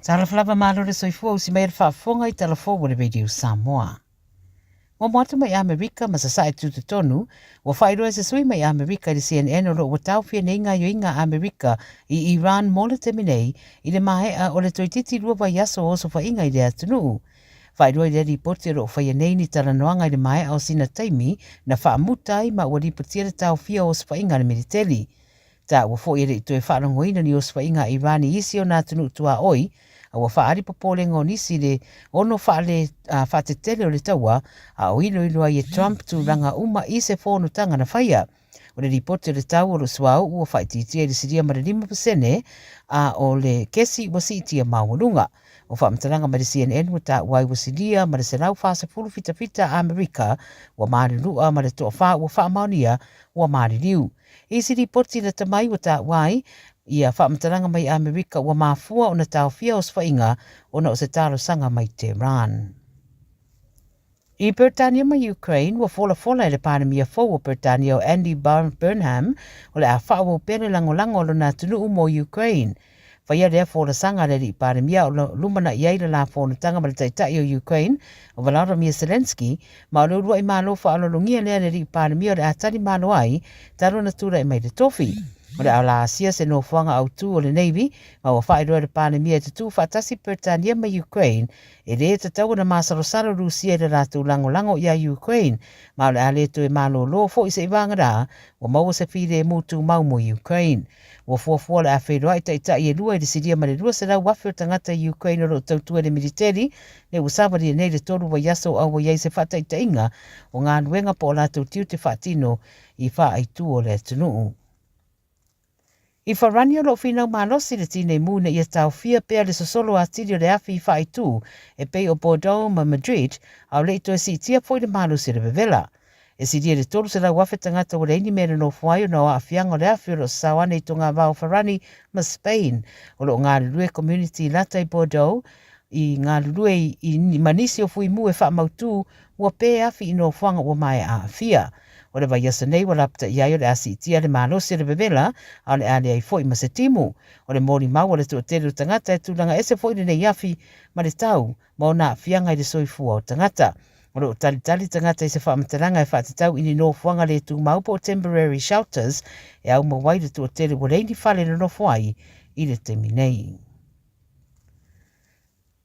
Talofa lava malo le soifua usi mai le faafofoga i tala fou o le Radio Samoa. Muamua atu mai Amerika ma Sasae Tutotonu, ua faailoa e se sui mai Amerika i le CNN o lo o ua taofia nei gaoioiga a Amerika i Iran mo le taimi nei i le maea o le toeitiiti lua vaiaso o osofaiga i lea atunuu. Faailoa i lea lipoti o lo o faia nei ni talanoaga i le maea o sina taimi na faamuta ai ma ua lipotia le taofia o osofaiga a le militeli. Taua foi e le i toe faalogoina ni osofaiga a Iran i isi ona atunuu tuaoi, a ua faaali popolega o nisi i le ono faale, a, faatetele o le taua, a o iloilo ai e Trump tulaga uma i se fonotaga na faia. O le lipoti o le tau o lo suauu ua faaitiitia i le silia ma le 5%, a o le kesi ua siitia maualuga. O faamatalaga mai le CNN ua taua ai ua silia ma le 140 fitafita a Amerika ua malulua ma le toafa ua faamaonia ua maliliu. I se lipoti lata mai ua taua ai ia faamatalaga mai Amerika ua mafua ona taofia osofaiga ona o se talosaga mai Tehran. I Peretania ma Ukraine, ua folafola e le Palemia fou o Peretania o Andy Burnham o le a faaauau pea le lagolago a lona atunuu mo Ukraine. Faia lea folasaga a le alii Palemia o lo lumanai ai le la fonotaga ma le Taitai o Ukraine o Volodymyr Zelensky, ma o le uluai malo faaoloologia lea a le alii Palemia o le a tali malo ai talu ona tulai mai le tofi. O le a la asia se nofoaga autū o le Navy ma ua faailoa e le Palemia e tutū faatasi Peretania ma Ukraine e lē tatau ona masalosalo Rusia i le latou lagolago iā Ukraine ma o le a le toe malōlō foi seivagana ua maua se filemu tumau mo Ukraine. Ua fuafua o le a feiloai taitai e lua i le silia ma le 200,000 o tagata i Ukraine o lo o tautua i le militeli, lea ua savalia nei le tolu vaiaso o auai ai se faataitaiga o galuega po o latou tiute faatino i faaaitu o le atunuu. I Farani o lo o finau malosi le tinei mu ina ia taofia pea le sosolo atili o le afi i faaitu e pei o Bordeaux ma Madrid, a o le i toe siitia foi le malosi o le vevela. E silia i le 300,000 tagata ua leai ni mea e nonofo ai ona o aafiaga o le afi o lo o sasao ane i togavao o Farani ma Spain. O lo o galulue community lata i Bordeaux i galulue i, i ma nisi o fuimu e faamautū ua pē afi i nofoaga ua maea aafia. O le vaiaso nei ua lapataia ai o le a siitia le malosi o le vevela a o le a leai foi ma se timu. O le molimau a le toatele o tagata e tulaga ese foi lenei afi ma le tau ma ona aafiaga i le soifua o tagata. O lo o talitali tagata i se faamatalaga e faatatau i ni nofoaga le tumau po o temporary shelters e aumau ai le toatele ua leai ni fale e nonofo ai i le taimi nei.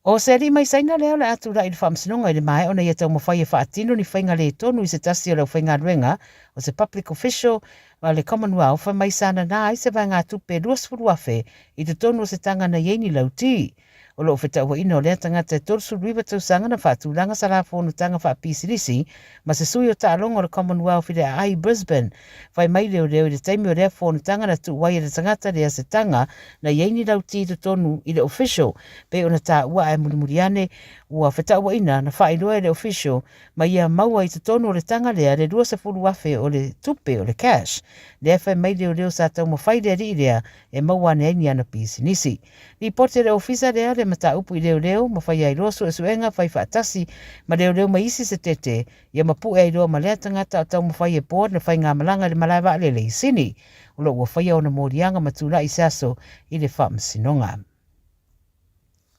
O se alii mai Saina lea o le a tulai i le faamasinoga i le maea ona ia taumafai e faatino ni faiga le tonu i se tasi o le aufaigaluega o se public official a le Commonwealth mai sa nanā ai se vaegatupe 20,000 i totonu o se taga na i ai ni lauti. O lo o fetauaiina o lea tagata e 39 tausaga na faatulaga sa la fonotaga faapisinisi ma se sui o taaloga o le Commonwealth i le aai i Brisbane. Fai mai leoleo i le taimi o lea fonotaga na tuu ai e le tagata lea se taga na i ai ni lauti i totonu i le official pei ona taua ae mulimuli ane ua fetauaiina na faailoa e le official ma ia maua i totonu o le taga lea le 20,000 o le tupe o le cash. Lea fai mai leoleo sa taumafai le alii lea e maua ane ai ni ana pisinisi. Lipoti a le Ofisa lea le mataupu i leoleo ma fai ai loa suesuega fai faatasi ma leoleo ma isi se tete ia mapu'e ai loa ma lea tagata o taumafai e board le faigamalaga i le malae vaalele i Sini. O lo o ua faia ona moliaga ma tulai i se aso i le faamasinoga.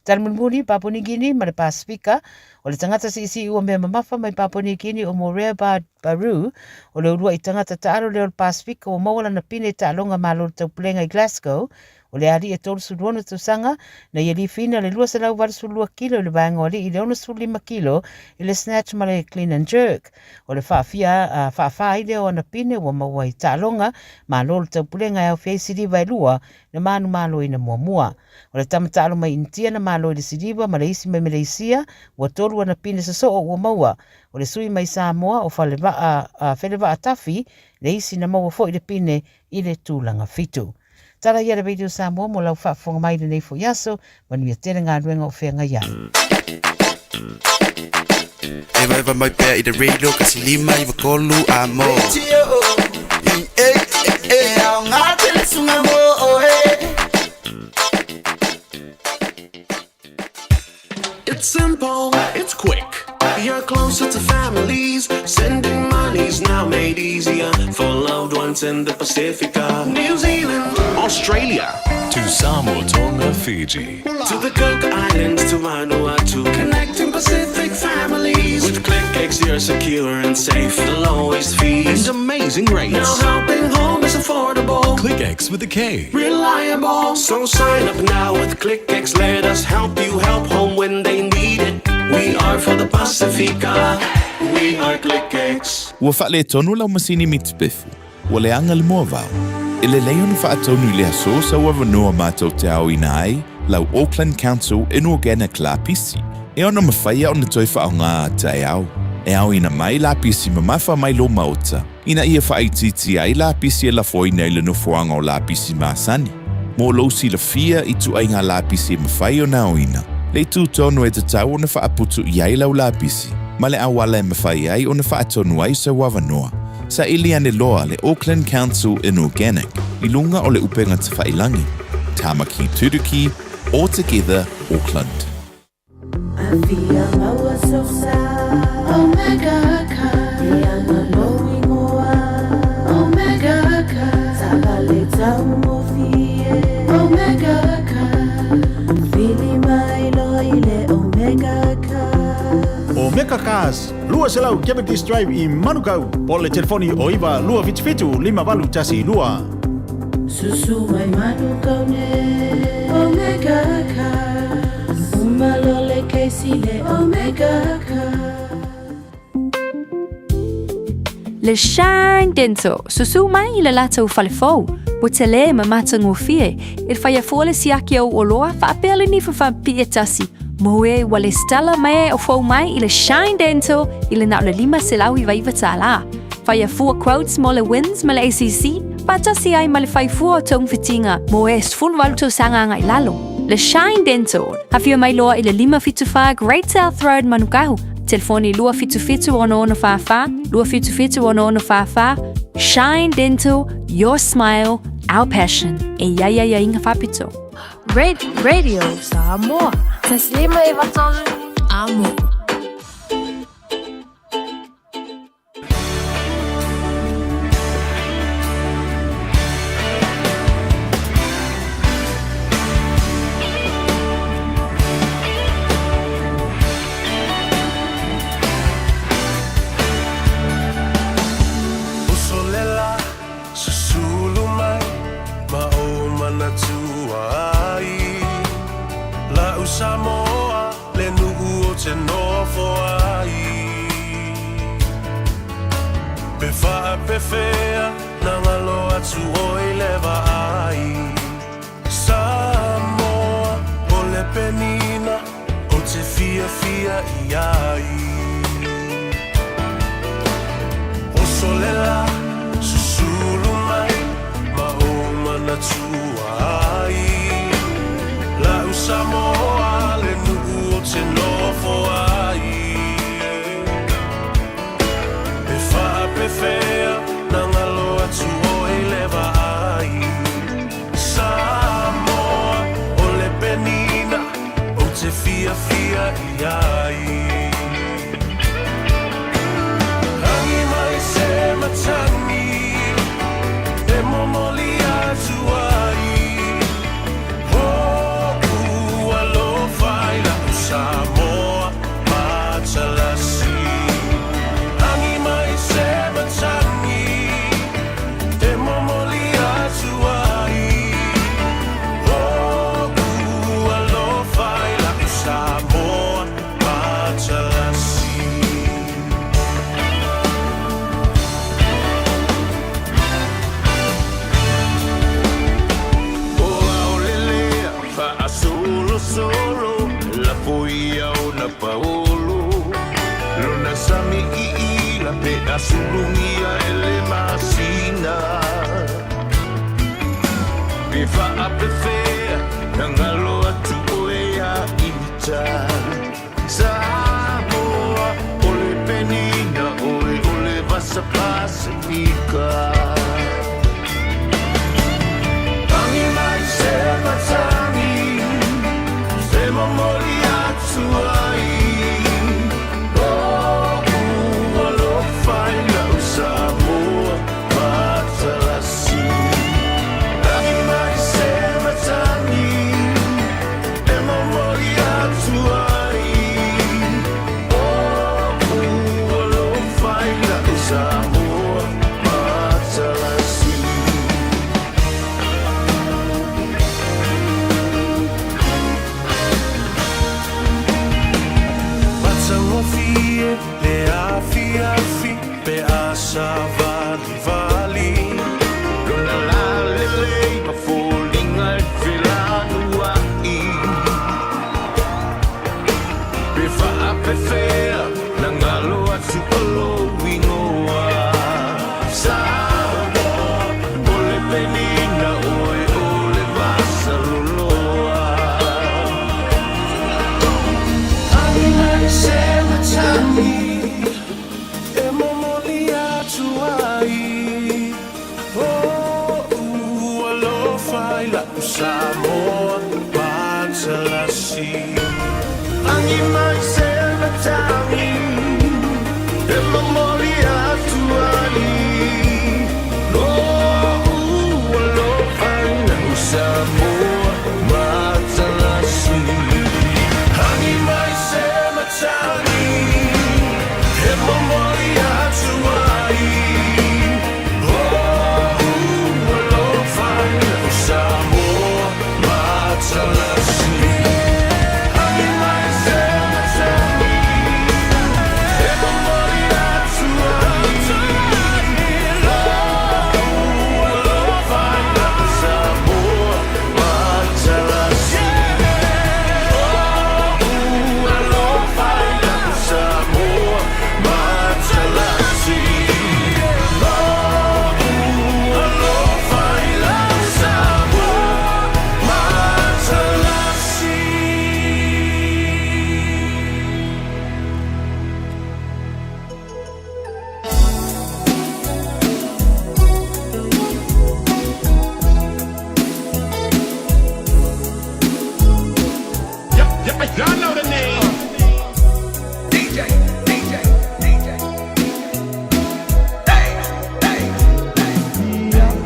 Tali mulimuli, Papua New Guinea ma le Pasifika, o le tagata siisii ua mea mamafa mai Papua New Guinea o Morea Baru, o le uluai tagata taalo lea o le Pasifika ua maua lana pine taaloga Malo o le Taupulega i Glasgow. O le alii e 36 tausaga, na ia lifiina le 282 kilo i le vaega o alii i le 65 kilo i le snatch ma le clean and jerk. O le faafia, faafā ai lea o ana pine ua maua i taaloga Malo o le Taupulega e aofia ai siliva e lua na manumaloina muamua. O le tama taalo mai Initia na malo i le siliva ma le isi mai Meleisia, ua tolu ana pine sosoo ua maua. O le sui mai Samoa o Falevaa, Felevaa Tafi le isi na maua foi le pine i le tulaga fitu. Tala ia le Radio Samoa mo lau faafofoga mai i lenei foi aso, manuia tele galuega o feagai ai. Evaeva mai pea i le radio kasi lima iwa tolu a mo. It's simple, it's quick. You're closer to families. Sending money's now made easier for loved ones in the Pacifica, New Zealand, Australia, To Samoa, Tonga, Fiji. To the Cook Islands, to Vanuatu, connecting Pacific families. With ClickX, you're secure and safe, the lowest fees And amazing rates. Now helping home is affordable. ClickX with a K. Reliable. So sign up now with ClickX. Let us help you help home when they need it. We are for the Pacifica. We are ClickX. Ua faaletonu lau masini mitipefu. Ua leaga le moavao. E lelei ona faatonu i le aso sau avanoa matou te aoina ai lau Auckland Council Inorganic lapisi, e ono mafai ona toe faaaoga a taeao. E aoina mai lapisi mamafa mai lou maota, ina ia faaitiitia ai lapisi e lafoina i le nofoaga o lapisi masani. Mo lou silafia i ituaiga lapisi e mafai ona aoina, le itu tonu e tatau ona faaputu i ai lau lapisi, ma le auala e mafai ai ona faatonu ai sau avanoa. Saili ane loa le Auckland Council Inorganic i luga o le upega tafailangi, Tamaki Turuki, All Together Auckland. Afia maua sosa Omega Car Leaga lou igoa Omega Car Taavale taugofie Omega Car Vili mai loa i le Omega Car. Omega Cars, 200 Cavendish Drive i Manukau, po o le telefoni o 9 277 5812. Susu mai Manukau nei Omega Cars. Uma loa le kesi le Omega Cars. Le Shine Dental, susu mai i le latou fale fou, ua tele ma matagofie, e faia fua le siaki o ou oloa faapea le nifa faapipii e tasi, mo e ua lesitala mai o fou mai i le Shine Dental i le na o le $599 tala. Faia fua quotes mo le WINZ ma le ACC, faatasi ai ma le fai fua o togafitiga mo e 18 tausaga agai lalo. Le Shine Dental, afio mai loa i le 574 Great South Road Manukau, telefoni 277 6644, 277 6644, Shine Dental, your smile, our passion. E i ai aiaiga faapito. Radio Samoa. Taslima e vatolu. Amo. Uso le la, susulu mai, ma ou manatua ai. La'u Samoa, le nuu ou te nofo ai. Pe faapefea, na galo atu oe i le vaai. Samoa, o le penina, ou te fiafia i ai. Oso le la, susulu mai, ma ou manatua ai. La'u Samoa, le nuu ou te nofo ai. Pe faapefea, na galo atu oe i le vaai. Samoa, o le penina, ou te fiafia i ai. Agi mai se matagi, e momoli atu ai. Ho'u alofa i la'u Samoa matalasi. Agi mai se matagi, e momoli atu ai. Ho'u alofa i la'u Samoa matalasi. O aolelea faasolosolo lafoia ona paolo lona sami iila pe asulugia e le masina pe faapefea na galo atu oe ia ita Samoa o le penina oe o le vasa Pasifika. Agi mai se matagi, e momoli atu ai. matalasi. Agi mai se matagi e momoli atu ai Lo'u alofa i lau Samoa matalasi. Agi mai se matagi e momoli atu ai Lo'u alofa i lau Samoa matalasi. Agi mai se matagi e momoli atu ai Lo'u alofa i lau Samoa matalasi. Lo'u alofa i lau Samoa matalasi. Lo'u alofa i lau Samoa matalasi. Y'all know the name. DJ, DJ, DJ. Hey, hey, hey.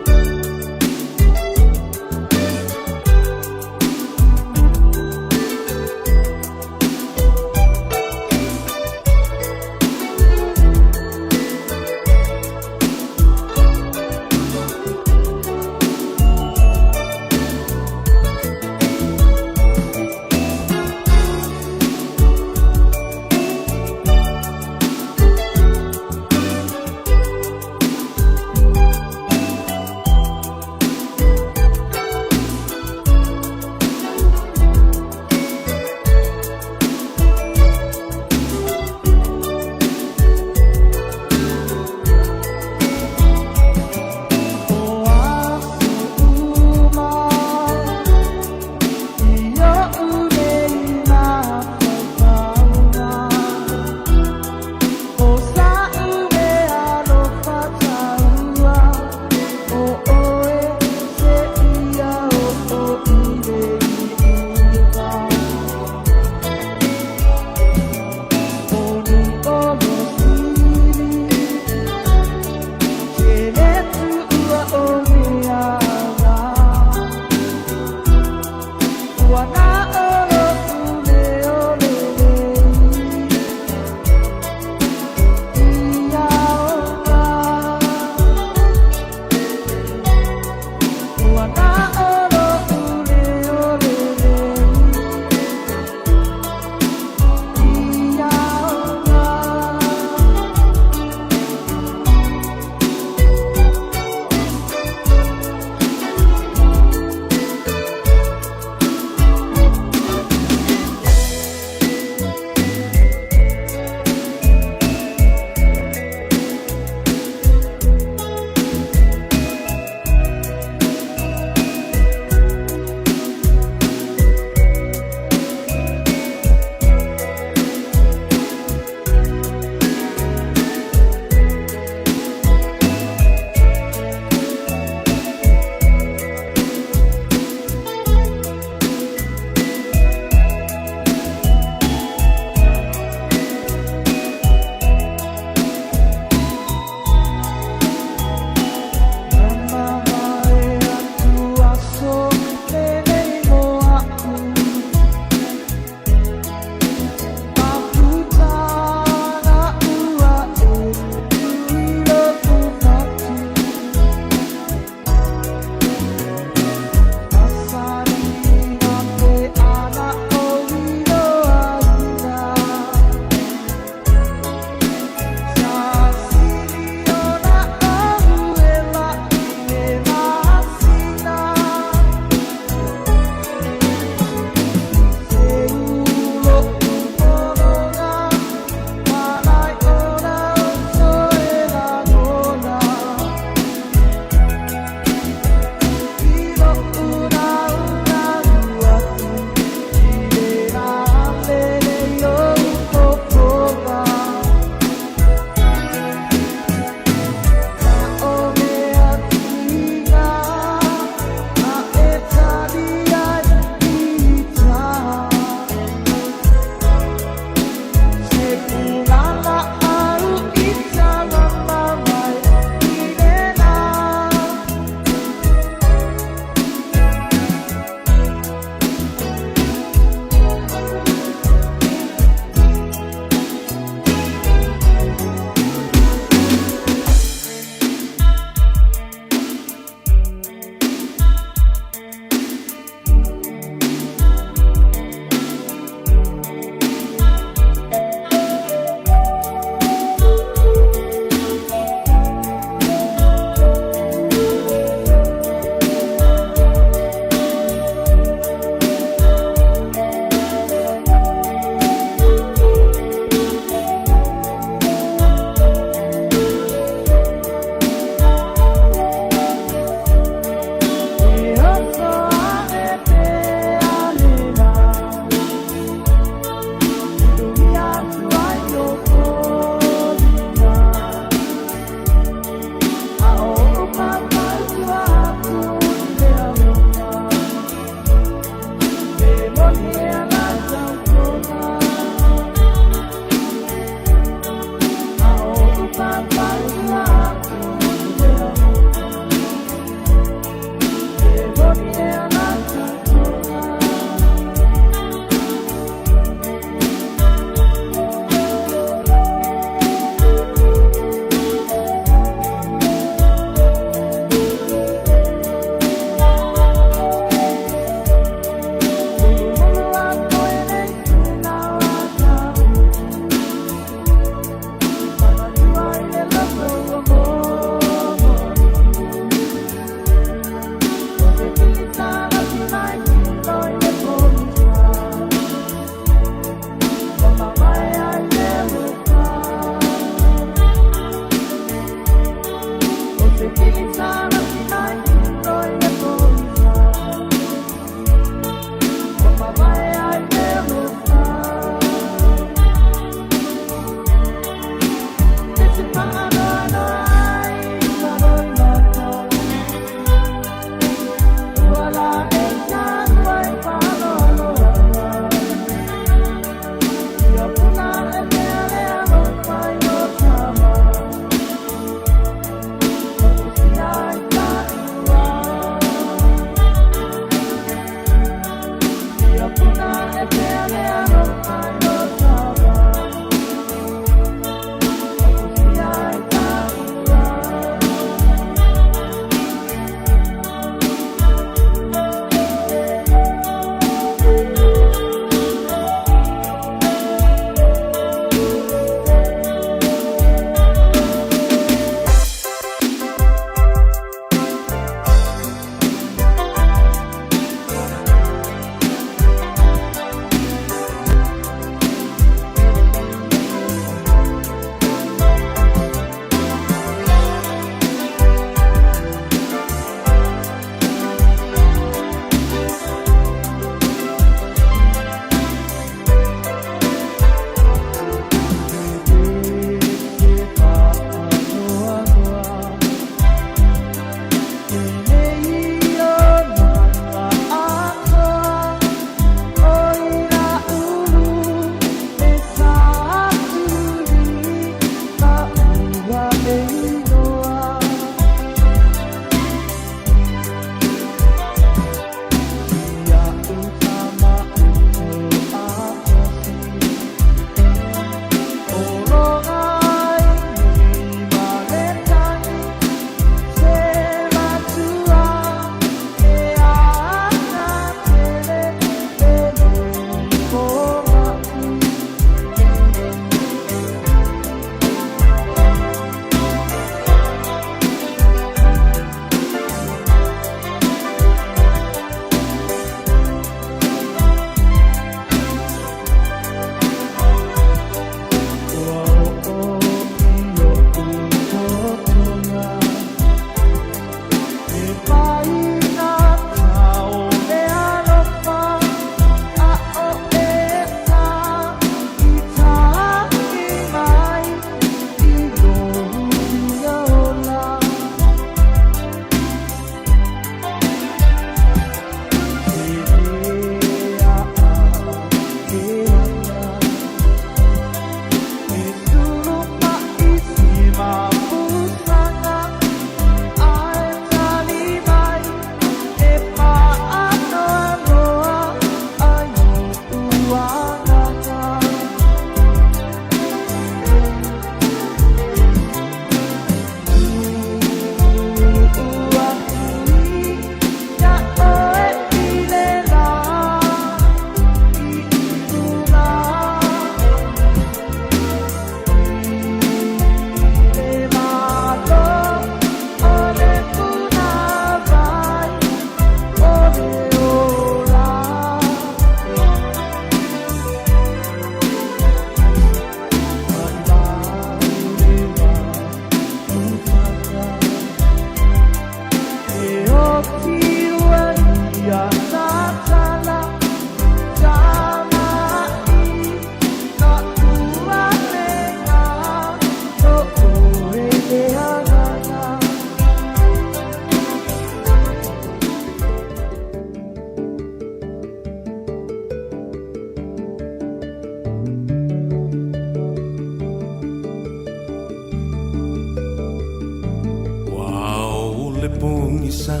pogisa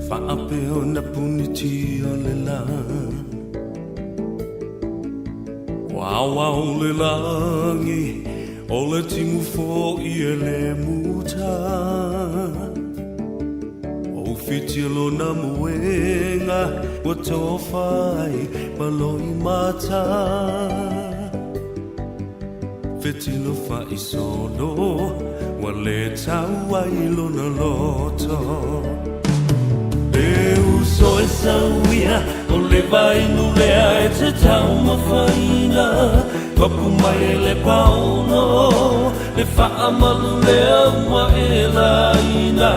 faapea ona punitia le lā. Ua aoao le lagi, o le timu foi e le muta. Ua ufitia lona moega, ua tofa ai ma loimata. Fetilo faisolo, ua le tau ai lona loto. E uso e sauia, o le vainu lea e te taumafaina. Papu mai e le paono, le faamalu lea ua e laina.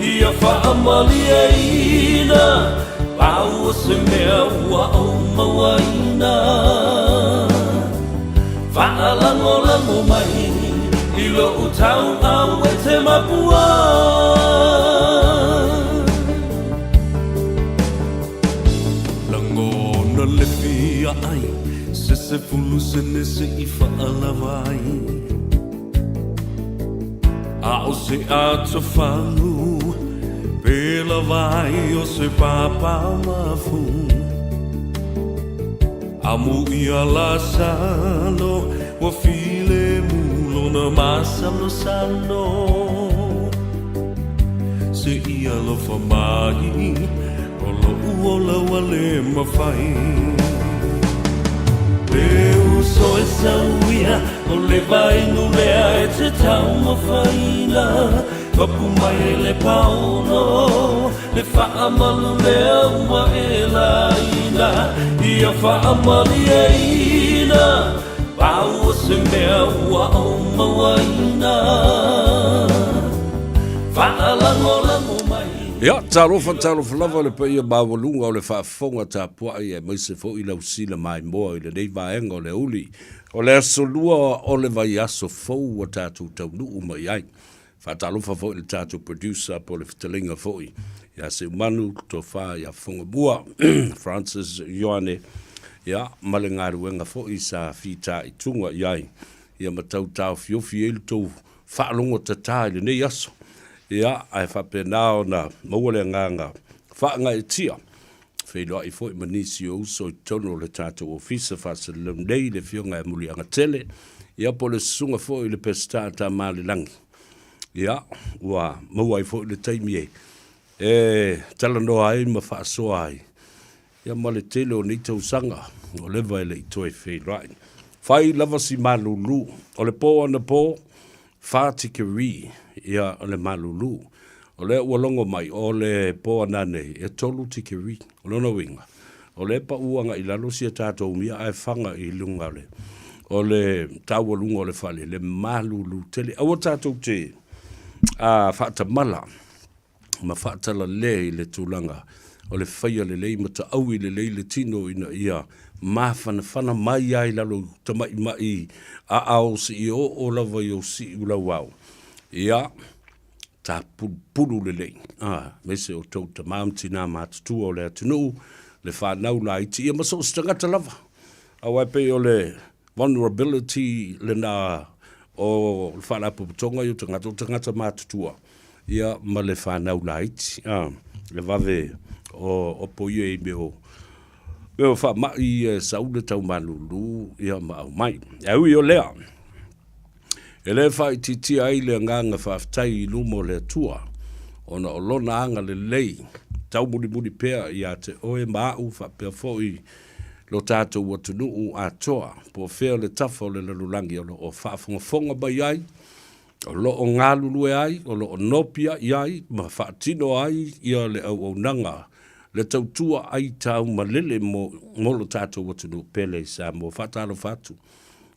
Ia faamalieina, pau o se mea ua ou mauaina. Faalagolago mai i lou tauau e te mapua. Lagona le fia ai se 10 sene se i faalava ai. A o se atofagu pe lava ai o se papa mafu. Amu ia Lasalo ua filemu lona masalosalo. Se i alofa mai o loʻu ola ua le mafai. E uso e sauia o le vainu lea e te taumafaina. Papu mai e le paono le faamalu lea ua e laina. Ia faamalieina pau o se mea ua ou mauaina. Faalagolago mai. Ia, talofa, talofa lava le paia maualuga o le faafofoga tapuai aemaise foi lau sila maimoa i lenei vaega o le aoauli o le aso lua o le vaiaso fou ua tatou taunuu mai ai. Faatalofa foi i le tatou producer po o le fetalaiga foi ia Seumanu, le tofa ia Fogamua, Francis Ioane, ia, ma le galuega foi sa fitaituga i ai, ia ma tau taofiofi ai le tou faalogo tata i lenei aso. Ia, ae faapena ona maua le agaga faagaeetia, feiloai foi ma nisi o uso i totonu o le tatou ofisa faasalalau nei, le Afioga ia Muliagatele, ia po o le susuga foi i le Peseta Tamaalelagi. Ia, ua maua ai foi le taimi e e talanoa ai ma faasoa ai, ia ma le tele o nei tausaga ua leva e le i toe feiloai. Fai lava si malulu, o le po anapo, 4 tikeri ia le malulu. O lea ua logo mai, o le po ananei, e 3 tikeri. O lona uiga, o lea e pau agai i lalo si a tatou umia ae faga i luga o le o le taualuga o le fale, le malulu tele. Aua tatou te a faatamala ma faatalale i le tulaga o le faia lelei ma taui lelei le tino ina ia mafanafana mai ai lalo tamaimai aao seia oo lava i ou siu lauao. Ia, tapulupulu lelei, a, aemaise o tou tama ma tina matutua o le atunuu, le fanau laiti, ia ma so o se tagata lava. Aua e pei o le vulnerability lena o le Faalapotopotoga ia o tagata, o tagata matutua, ia ma le fanau laiti, a, e vave o opo ia i mea o mea o faamai ia e sau le tau malulu ia ma aumai. Ae ui o lea, e le faaitiitia ai le agaga faafetai i luma o le Atua, ona o Lona agalelei taumulimuli pea ia te oe ma au faapea foi lo tatou atunuu atoa, po o fea le tafa o le lalolagi o lo o faafogafoga mai ai, o lo o galulue ai, o lo o nopiai ai ma faatino ai ia le auaunaga, le tautua aitau malele mo, mo lo tatou atunuu pele i Samoa. Faatalofa atu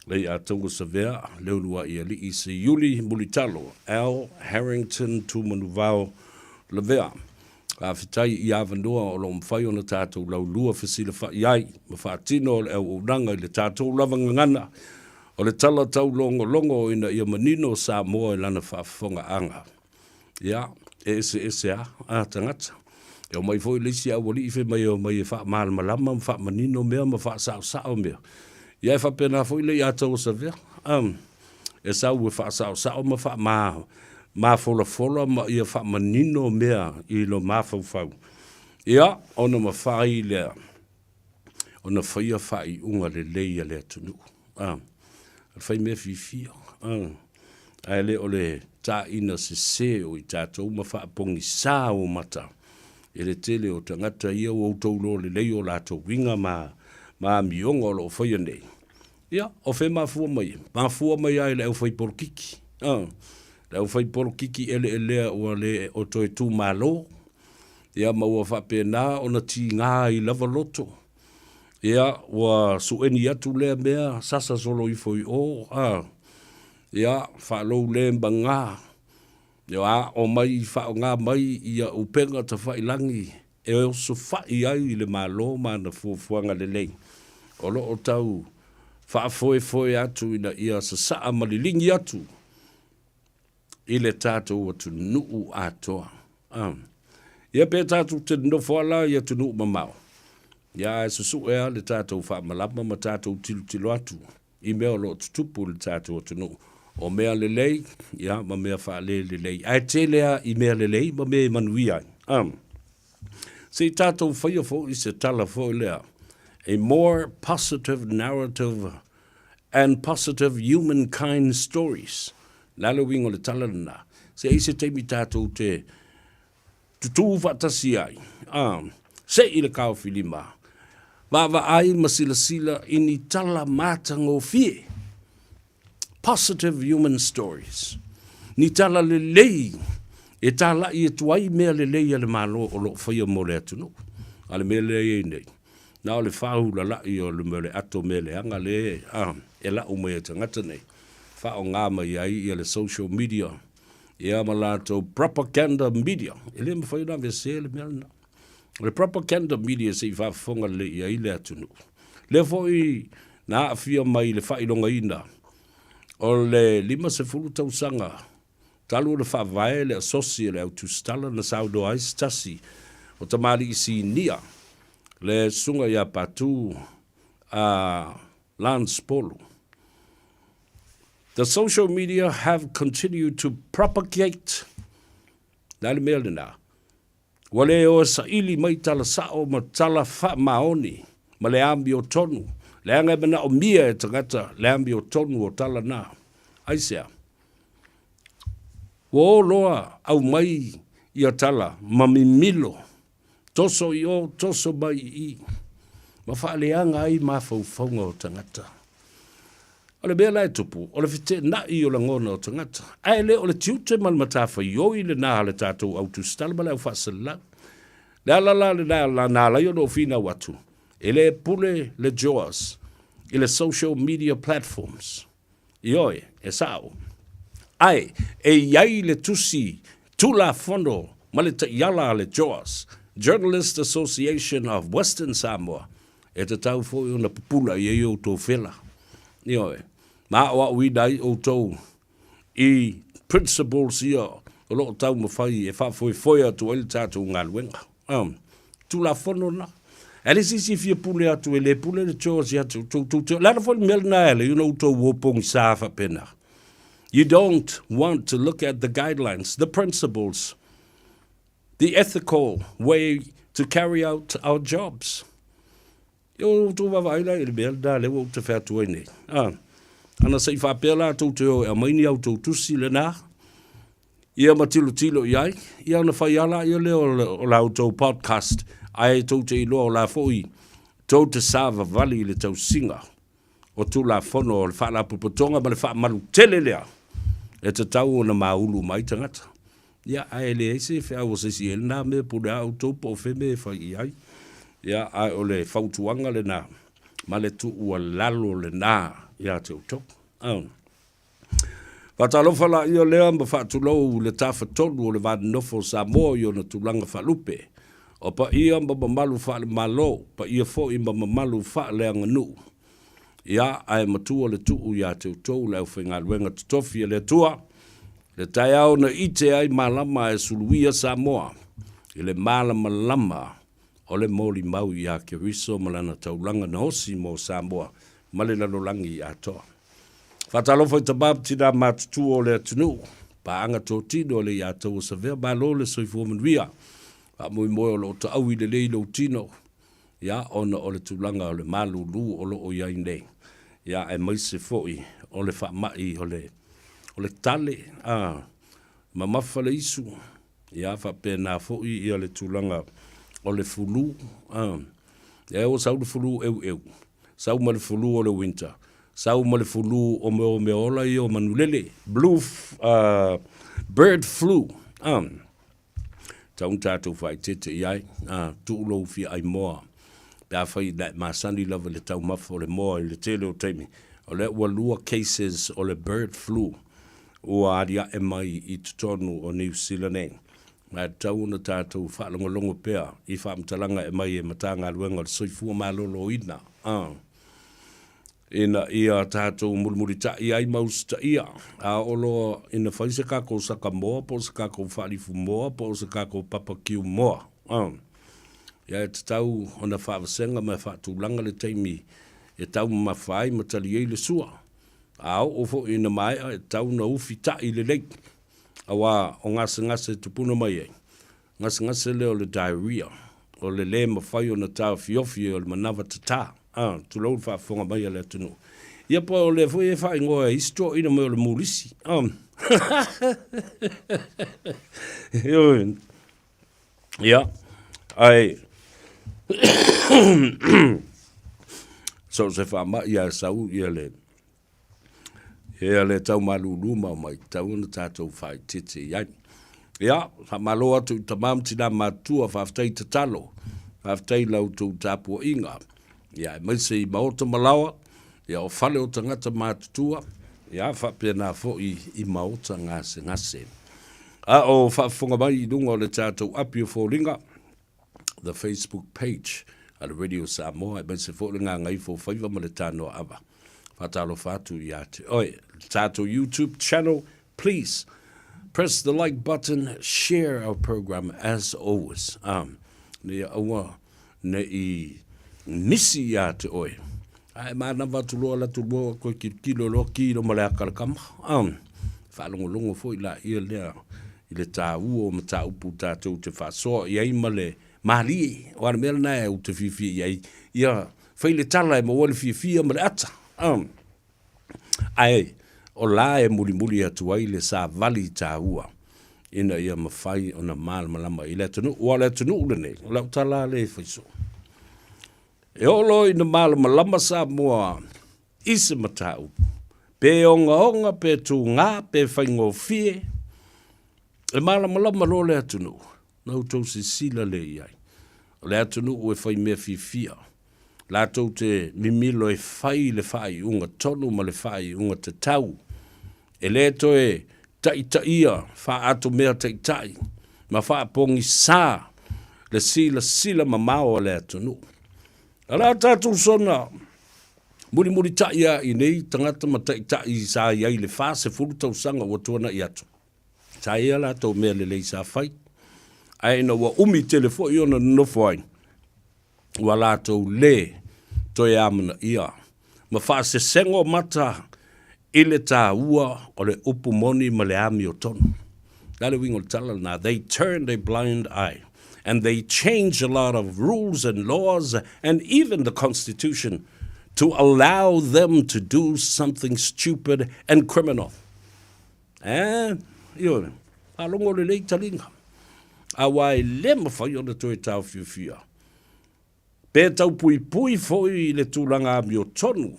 le ia Tonga Savea, le uluai alii Seiuli Mulitalo, Al Harrington Tumanuvao Lavea. Faafetai i avanoa o lo o mafai ona tatou laulua fesilafai ai ma faatino le auaunaga i le tatou lava gagana o le tala taulogologo ina ia manino Samoa i lana faafofogaaga. Ia, e eseese a a tagata. E omai foi le isi aualii fai mai e omai e faamalamalama ma faamanino mea ma faasaosao mea. Ia e faapena foi le ia Tauasavea. Um, e sau e faasaosao ma faama mafolafola ma ia faamanino mea i lo mafaufau, ia, ona mafai lea ona faia faaiuga lelei a le atunuu. A, o le fai mea fiafia, a, ae le o le taina sese o i tatou ma faapogisā o mata e le tele o tagata ia ua outou iloa lelei o latou uiga ma, ma amioga o lo o faia nei. Ia, o fea e mafua mai ai? Mafua mai lava i le aufaipolokiki, a, le aufaipolokiki eleelea ua le o toe tumalo, ia ma ua faapena ona tiga ai lava loto. Ia, ua sueni atu lea mea, sasa solo ifo i o, a, ia, faalou le maga, ia aʻo mai, faaaoga mai ia upega tafailagi e osofai ai le Malo ma ana fuafuaga lelei o lo o tau faafoefoe atu ina ia sasaa ma liligi atu i le tatou atunuu atoa. A. Ia pe tatou te nonofo lava la i atunuu mamao, ia ae susue lava le tatou faamalama ma tatou tilotilo atu i mea o lo o tutupu i le tatou atunuu, o mea lelei, ia, ma mea faalelelei. Ae tele lava i mea lelei ma mea e manuia ai. A. Se i tatou faia foi se tala foi lea, a more positive narrative and positive humankind stories. O le a le uiga o le tala lena? Se i ai se taimi tatou te tutū faatasi ai, a, se i le kaofilima, vaavaai ma silasila i ni tala matagofie, positive human stories, ni tala lelei e tālaʻi atu ai mea lelei a le Malo o lo o faia mo le atunuu. A o le mea lea e i ai nei, na o le faaulalaʻi o le mea o le ato mea leaga lea e lau mai e tagata nei, faaaoga mai ai ia le social media ia ma latou propaganda media. E le mafai ona aveesea le mea lena. O le propaganda media se i faafofoga lelei i ai le atunuu. Lea foi na aafia mai i le faailogaina o le 50 tausaga talu ona faavae le asosi a le Au Tusitala na saunoa ai se tasi o tamalii sinia le Susuga ia Patu a Lance Polu. The social media have continued to propagate Le a le mea lena? Ua le o e saili mai tala sao ma tala faamaoni ma le amiotonu, leaga e manaomia e tagata le amiotonu o tala na. Aisea? Ua o loa aumai ia tala ma mimilo Toso i o, toso mai i i, ma faaleaga ai mafaufauga o tagata. O le mea la e tupu, o le feteenai o lagona o tagata, ae le o le tiute ma le matafaioi lena a le tatou au tusitala ma le au faasalalau. Le ala la lena na ala ai ona ou finau atu, e le pule le JOAS i le social media platforms. Ioe, e sao. Ae, e i ai le tusi Tulafono ma le taiala a le JOAS, Journalist Association of Western Samoa, e tatau foi ona pupula i ai outou fela. Ioe, ma aoaoina ai outou i principles ia o lo o taumafai e faafoefoe atu ai le tatou galuega. Tulafono lena. Ae le se isi e fia pule atu, e le pule le JOAS ia te outou. Tou te, o le ala foi le mea lena e ala ai ona outou o pogisa faapena. You don't want to look at the guidelines, the principles, the ethical way to carry out our jobs. Ia o outou vaavaai la i le mea lena lea ua ou tafe atu ai nei. A, ana se i faapea la tou te o e aumai ni a outou tusi lena, ia ma tilotilo i ai, ia ona fai lava lea lea o la outou podcast, ae tou te iloa o la foi tou te savavali i le tausiga o Tulafono o le Faalapotopotoga ma le faamalu tele lea e tatau ona maulu uma ai tagata. Ia, ae leai se feau a se isi i ai lena mea, pule lava outou po o fea mea e fai i ai. Ia, ae o le fautuaga lena ma le tuualalo lena ia te outou. Faatalofa laia lea ma faatulou i le Tafatolu o le Va Nonofo o Samoa i ona tulaga faalupe, o paia ma mamalu faale-Malo, paia foi ma mamalu faaleaganuu. Ia, ae matua le tuu ia te outou le aufaigaluega totofi a le Atua, le taeao na ite ai malama ae suluia Samoa i le malamalama o le molimau ia Keriso ma lana taulaga na osi mo Samoa ma le lalolagi atoa. Faatalofa i tama ma tina matutua o le atunuu. Paaga totino a le Iataua Savea, malo le soifua manuia. Faamoemoe o lo o taui lelei lou tino, ia, ona o le tulaga o le malulu o lo o i ai nei, ia, aemaise foi o le faamai o le, o le tale, a, mamafa le isu, ia, faapena foi ia le tulaga o le fulu, a, ia, ua sau le fulu eueu, sau ma le fulu o le winter, sau ma le fulu o mea o meaola ia o manulele, blue, uh, bird flu, a, Tau na tatou faaeteete i ai, ā, tuu lou fia ai moa, pe afai na e masani lava i le taumafa o le moa i le tele o taimi. O lea ua lua cases o le bird flu ua aliae mai i totonu o Niu Sila nei. Ma e tatau ona tatou faalogologo pea i faamatalaga e aumai e Matagaluega o le Soifua Maloloina, ā. Ina ia tatou mulimulitai ai ma usitaia, a oo loa ina fai se kakou saka moa po o se kakou faalifu moa po o se kakou papakiu moa, ia e tatau ona faavasega ma e faatulaga le taimi e taumamafa ai ma tali ai le sua. A oo foi ina maea e tatau ona ufitai lelei, auā o gasegase e tupuna mai ai, Gasegase lea o le diarrhea, o le lē mafai ona taofiofi o le manava tatā, a, tulou le faafofoga mai a le atunuu. Ia po o lea foi e faaigoa e isi toeaiina mai o le mulisi, a. Ioe. Ia, ae so o se faamai lava e sau ia le Ia le tau malūlū ma omai, tatau ona tatou faaeteete i ai. Ia, faamalo atu i tama ma tinā matutua, faafetai tatalo, faafetai i la outou tapuaiga. Ia, aemaise i maota ma laoa, ia o fale o tagata matutua, ia faapena foi i maota gasegase. A o faafofoga mai i luga o le tatou api o foliga, the Facebook page a le Radio Samoa, aemaise foi le Gagaifo Faiva ma le Tanoa Ava. Faatalofa atu ia te oe. Le tatou YouTube channel, please press the like button, share our program as always. Um, ne aua ne i misi ia te oe. Ae manava atu loa la tu loa koe kilokilo loa ki lo ma le aka le kama. Um, faalogologo foi la ia lea i le tāua o mataupu tatou te faasoa i ai ma le malie. O a le mea lena e ou te fiafia i ai, ia fai le tala e maua ai le fiafia ma le ata. Um, ae o la e mulimuli atu ai le savali tāua ina ia mafai ona malamalama i le atunuu. Ua o le atunuu lenei, o lau tala lea e fai soo. E oo loa ina malamalama Samoa i se mataupu, pe ogaoga, pe tugā, pe faigofie, e malamalama loa le atunuu, na outou silasila lea i ai. O le atunuu e fai mea fiafia, latou te mimilo e fai le faaiuga tonu ma le faaiuga tatau, e le toe taitaia faaatomea taitai ma faapogisā le silasila mamao a le atunuu. A o le a tatou soona mulimulitai lava i nei tagata ma taitai sa i ai i le 40 tausaga ua tuanai atu, sa i ai a latou mea lelei sa fai, ae ina ua umi tele foi ona nonofo ai, ua latou lē toe amanaia ma faasesego mata i le tāua o le upu moni ma le amiotonu. O le a le uiga o le tala lena? They turned a blind eye and they changed a lot of rules and laws and even the constitution to allow them to do something stupid and criminal. Eh, ioe, faalogo lelei taliga. Aua e le mafai ona toe taofiofia. Pe taupuipui foi i le tulaga amiotonu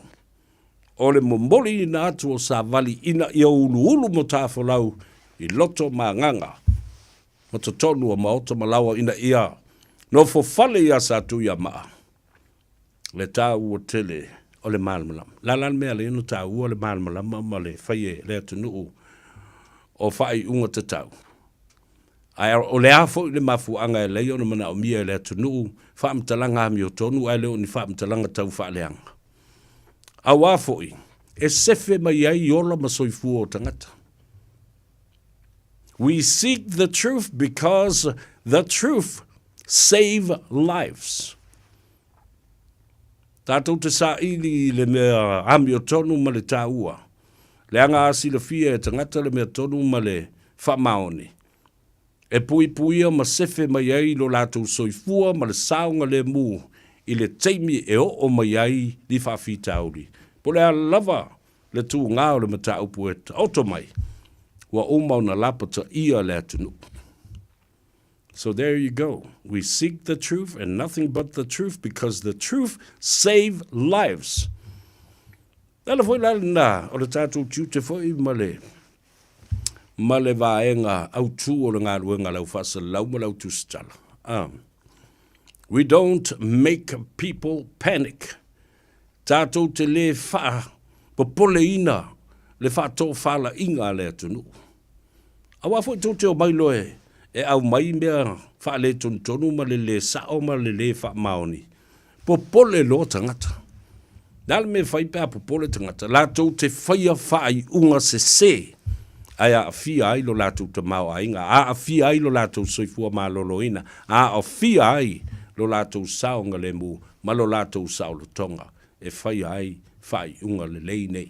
o le momoliina atu o savali ina ia uluulu matafolau i loto ma agaga ma totonu o maota ma laoa ina ia nofofale iā Satuiamaa le tāua tele o le malamalama. O le a la le mea lea na tāua le malamalama ma le fai e le atunuu o faaiuga tatau? Ae o le a foi le mafuaaga e alai ona manaomia e le atunuu faamatalaga amiotonu ae le o ni faamatalaga tau faaleaga? Auā foi e sefe mai ai ola ma soifua o tagata. We seek the truth because the truth save lives. Tātou te saili i le mea amiotonu ma le tāua. Leaga a silafia e tagata le mea tonu ma le faamaoni, e puipuia ma sefe mai ai lo latou soifua ma le saogalemu i le taimi e oo mai ai ni faafitauli, po o le a lava le tugā o le mataupu e taoto mai, ua uma ona lapataia le atunuu. So there you go. We seek the truth and nothing but the truth because the truth save lives. Le ala foi la lena o le tatou tiute foi ma le ma le vaega autū o le galuega a le au faasalalau ma le au tusitala. We don't make people panic. Tatou te lē faapopoleina le faatofalaiga a le atunuu. Aua foi tou te omai loa e aumai mea faaletonutonu ma le lē sao ma le lē faamaoni, popole loa tagata. O le a le mea e fai pe a popole tagata? Latou te faia faaiuga sesē ae aafia ai lo latou tamaoaiga, aafia ai lo latou soifua maloloina, aafia ai lo latou saogalemu ma lo latou saolotoga e faia ai faaiuga lelei nei.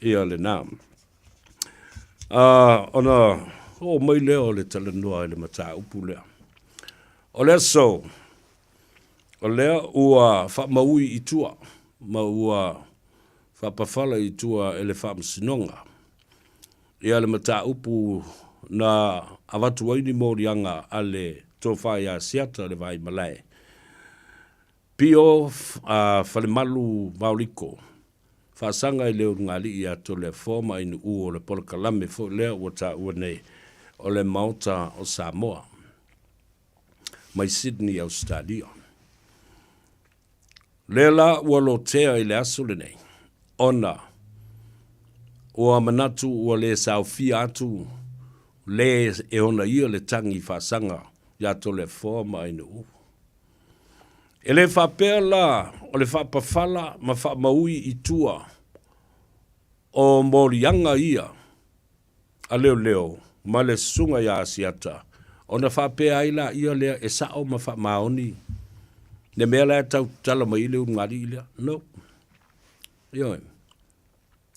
Ia lena. Ona oo mai lea o le talanoa i le mataupu lea. O le aso, o lea ua faamaui i tua ma ua faapafala i tua e le Faamasinoga ia le mataupu na avatu ai ni moliaga a le Tofa ia Asiata le Vaimalae, Pio Falemalu Vaoliko, faasaga i le ulugalii ia Toleafoa ma Ainuu o le polokalame foi lea ua taua nei o le Maota o Samoa mai Sydney, Ausetalia. Lea la ua lotea i le aso lenei, ona ua manatu ua le saofia atu le e ona ia le tagi faasaga ia Toleafoa ma Ainuu. E le faapea la o le faapafala ma faamaui i tua o moliaga ia a leoleo ma le susuga ia Asiata, ona faapea ai laia lea e sao ma faamaoni le mea la e tau tatala mai ai le ulugalii lea. No. Ioe.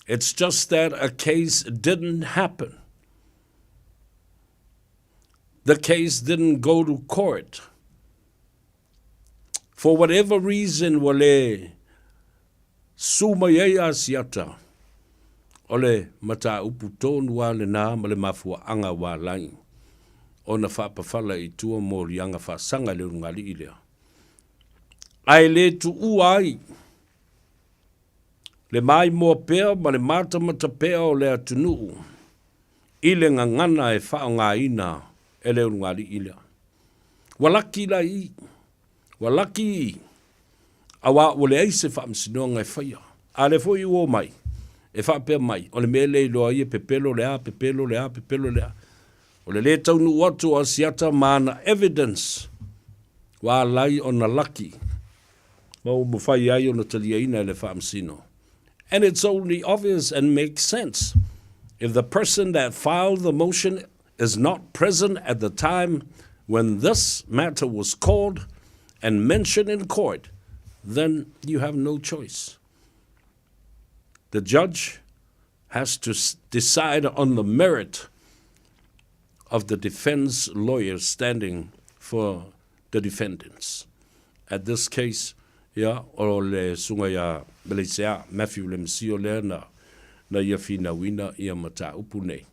It's just that a case didn't happen. The case didn't go to court. For whatever reason ua le su mai ai Asiata, o le mataupu tonu lava lena ma le mafuaaga ua ala ai ona faapafala i tua moliaga faasaga i le ulugalii lea. Ae le tuua ai le maimoa pea ma le matamata pea o le atunuu i le gagana e faaaogaina e le ulugalii lea. Ua laki la i, ua laki i, auā ua leai se faamasinoga e faia. A lea foi ua omai, e faapea mai, o le mea lea iloa ai e pepelo le a, pepelo le a, pepelo le a. O le lē taunuu atu o Asiata ma ana evidence, ua alai ona laki, ma ua mafai ai ona taliaina e le faamasino. And it's only obvious and makes sense if the person that filed the motion is not present at the time when this matter was called and mentioned in court, then you have no choice. The judge has to decide on the merit of the defense lawyer standing for the defendants. At this case, ia, o le susuga ia Meleisea, Matthew Lemesio lea na, na ia finauina ia mataupu nei.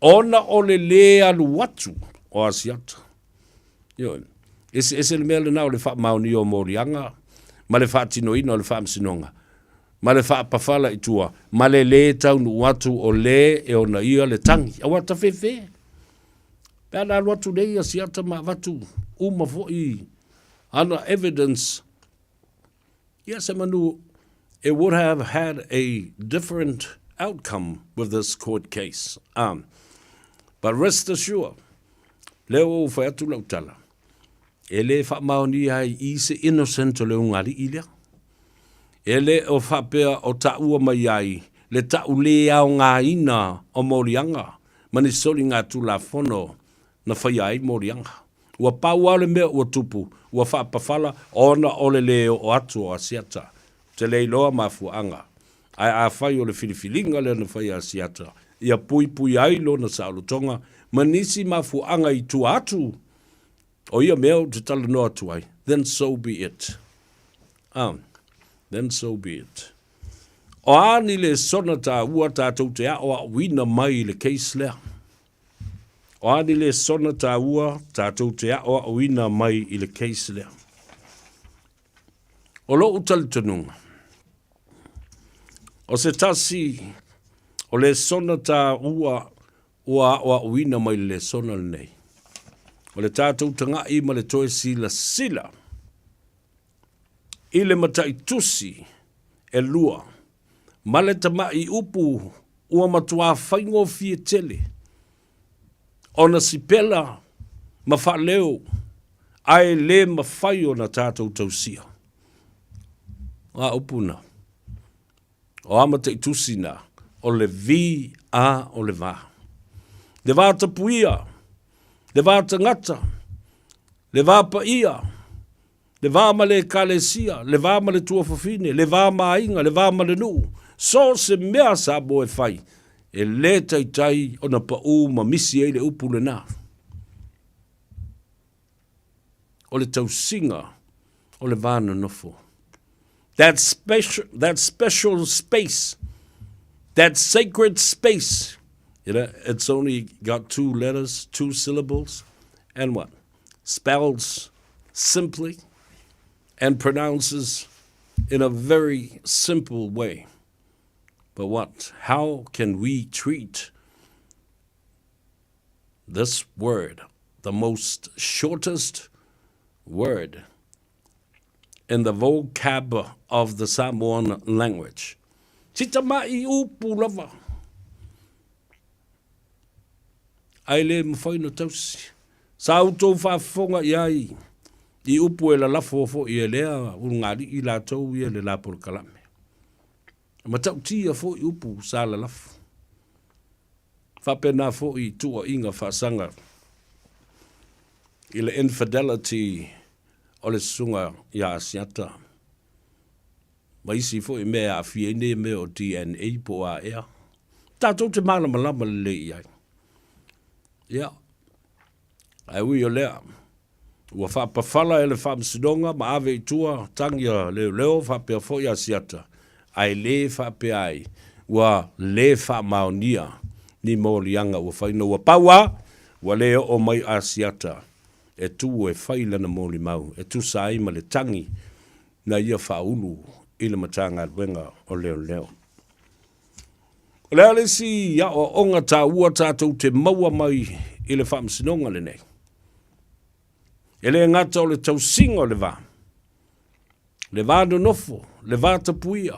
Ona o le lē alu atu o Asiata. Ioe. Eseese le mea lena o le faamaonia o moliaga ma le faatinoina o le faamasinoga ma le faapafala i tua ma le lē taunuu atu o lē e ona ia le tagi. Aua tafefe. Pe a na alu atu nei Asiata ma avatu uma foi ana evidence, ia semanu it would have had a different outcome with this court case. But rest assured, lea ua ou fai atu lau tala, e le faamaonia ai i se innocent o le ulugalii lea. E le o faapea o taua mai ai le ta'u lē aogaina o moliaga ma ni soligatulafono na faia ai moliaga. Ua pau lava le mea ua tupu, ua faapafala ona o le lē oo atu o Asiata. Ou te le iloa mafuaaga. Ae afai o le filifiliga lea na fai e Asiata ia puipuia ai lona saolotoga ma nisi mafuaaga i tua atu o ia mea ou te talanoa atu ai, then so be it. Ah, then so be it. O a ni lesona taua tatou te aʻoaʻoina mai i le case lea? O a ni lesona taua tatou te aʻoaʻoina mai i le case lea? O loʻu talitonuga, o se tasi o lesona taua ua aʻoaʻoina mai le lesona lenei, o le tatou tagaʻi ma le toe silasila i le mataitusi elua ma le tamaʻi upu ua matuā faigofie tele ona sipela ma faaleo ae le mafai ona tatou tausia. O a upu na? O a mataitusi na? O le vi a o le va. Le va tapuia, le va tagata, le va paia, Le va ma le Ekalesia, le va ma le tuafafine, le va ma aiga, le va ma le nuu, so o se mea sa mo e fai, e lē taitai ona paʻū ma misi ai le upu lenā. O le tausiga o le va nonofo. That special, that special space, that sacred space, you know, it's only got two letters, two syllables, and what? Spells simply and pronounces in a very simple way. But what? How can we treat this word, the most shortest word in the vocab of the Samoan language? Si tamaʻi upu lava. Ae le mafai ona tausi. Sa outou faafofoga i ai i upu e lalafo foi e lea ulugalii latou ia le la polokalame. E matautia foi upu sa lalafo. Faapena foi i tuuaiga faasaga i le infidelity o le susuga ia Asiata. Ma isi foi mea e aafia ai nei mea o DNA po o a ea. Tatou te malamalama lelei i ai. Ia, ae ui o lea, ua faapafala e le Faamasinoga ma ave i tua tagi a leoleo faapea foi Asiata, ae le faapea ai ua le faamaonia ni moliaga ua fai ina ua pau a, ua le oo mai Asiata e tu e fai lana molimau e tusa ai ma le tagi na ia faaulu i le Matagaluega o Leoleo. O le a le isi aoaoga taua tatou te maua mai i le faamasinoga lenei? E le gata o le tausiga o le va, le va nonofo, le va tapuia,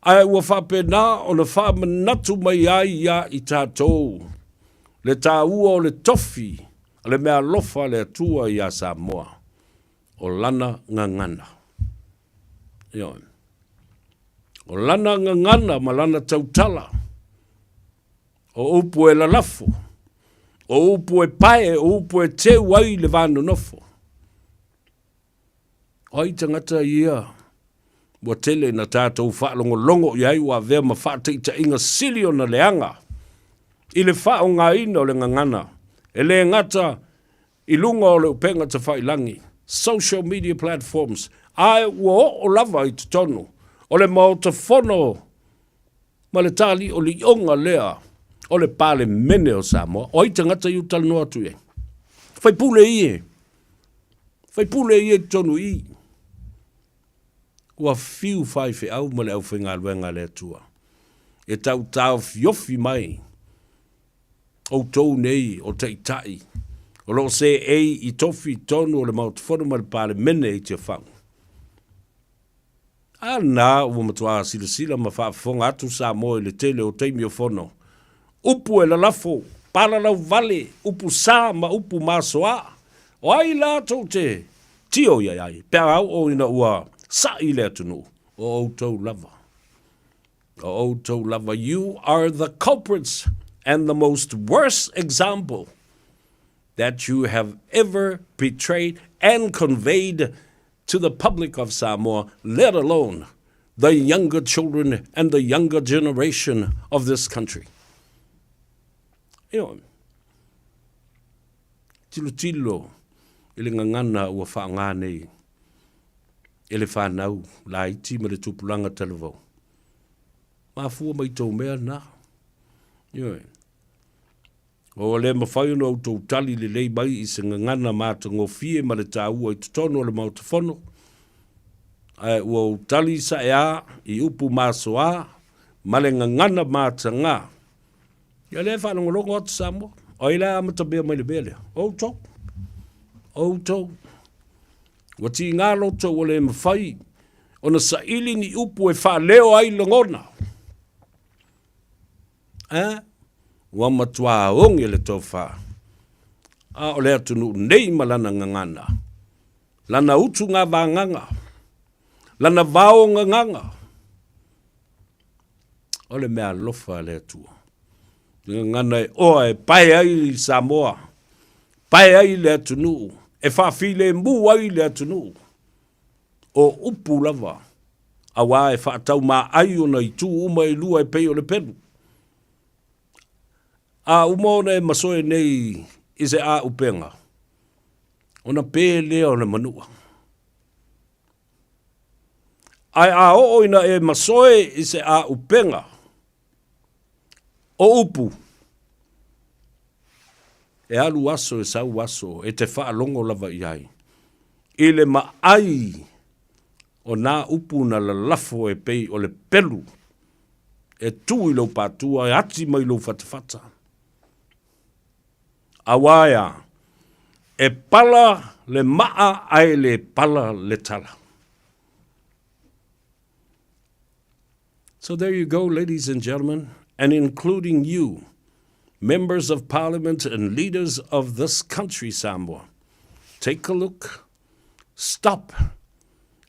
Ae ua faapena ona faamanatu mai ai iā i tatou le taua o le tofi a le meaalofa a le Atua iā Samoa, o lana gagana. Ioe. O lana gagana ma lana tautala, o upu e lalafo, o upu e pae, o upu e teu ai le va nonofo. O ai tagata ia ua tele ina tatou faalogologo i ai ua avea ma faataitaiga sili ona leaga i le faaaogaina o le gagana e le gata i luga o le upega tafailagi, social media platforms, ae ua oo lava i totonu o le Maota Fono ma le tāliʻoliʻoga lea o le Palemene o Samoa. O ai tagata ia ou talanoa atu i ai? Faipule ia. Faipule ia i totonu i i. Ua fiu faifeau ma le aufaigaluega a le Atua e tautaofiofi mai outou nei o taitai o lo o seei i tofi i totonu o le Maota Fono ma le Palemene i Tiafau. A na ua matuā silasila ma faafofoga atu Samoa i le tele o taimi o fono. Upu e lalafo, palalau vale, upu sa ma upu masoa. O ai la tou te tio i ai pe a oo ina ua saʻi le atunuu? O outou lava. O outou lava. You are the culprits and the most worst example that you have ever betrayed and conveyed to the public of Samoa, let alone. the younger children and the younger generation of this country. Ioe. Tilotilo i le gagana ua faaaoga nei e le fanau laiti ma le tupulaga talavou. Mafua mai tou mea na. Ioe. Ua le mafai ona outou tali lelei mai i se gagana matagofie ma le taua i totonu o le Maota Fono, ae ua ou tali saeā i upu masoa ma le gagana mataga. Ia lea e faalogologo atu Samoa, o ai la e amatamea mai le mea lea? O outou. O outou. Ua tiga loto ua le mafai ona saili ni upu e faaleo ai lagona. A, ua matuā oge le tofa, a o le atunuu nei ma lana gagana, lana utuga-vagaga, lana vao gagaga, o le meaalofa a le Atua. Le gagana e oa e pae ai Samoa, pae ai le atunuu, e faafilemu ai le atunuu, o upu lava, auā e faataumaai ona itu uma e lua e pei o le pelu. A uma ona e masoe nei i se āupega, ona pē lea o le manua. Ae a oo ina e masoe i se āupega, o upu, e alu aso e sau aso e te faalogo lava i ai, i le maai o nā upu na lalafo e pei o le pelu e tu i lou pātua e ati mai lou fatafata. Auā ea, e pala le maa ae le pala le tala. So there you go, ladies and gentlemen, and including you, members of parliament and leaders of this country, Samoa. Take a look, stop,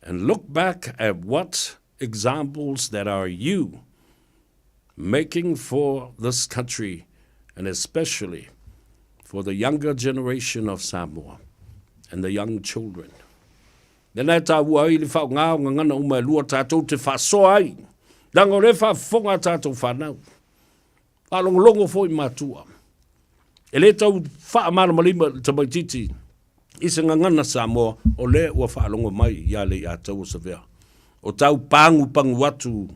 and look back at what examples that are you making for this country and especially for the younger generation of Samoa and the young children. Lena e tāua ai le whaonga o ngangana uma e lua tātou te whasoa ai. Leaga o lea e faafofoga a tātou whanau. Whaalongolongo foi mātua. E le tau whaamalamalima le tamaititi i se gagana Samoa o lea ua faalogo mai ia Leiataua Savea. O tau pagupagu atu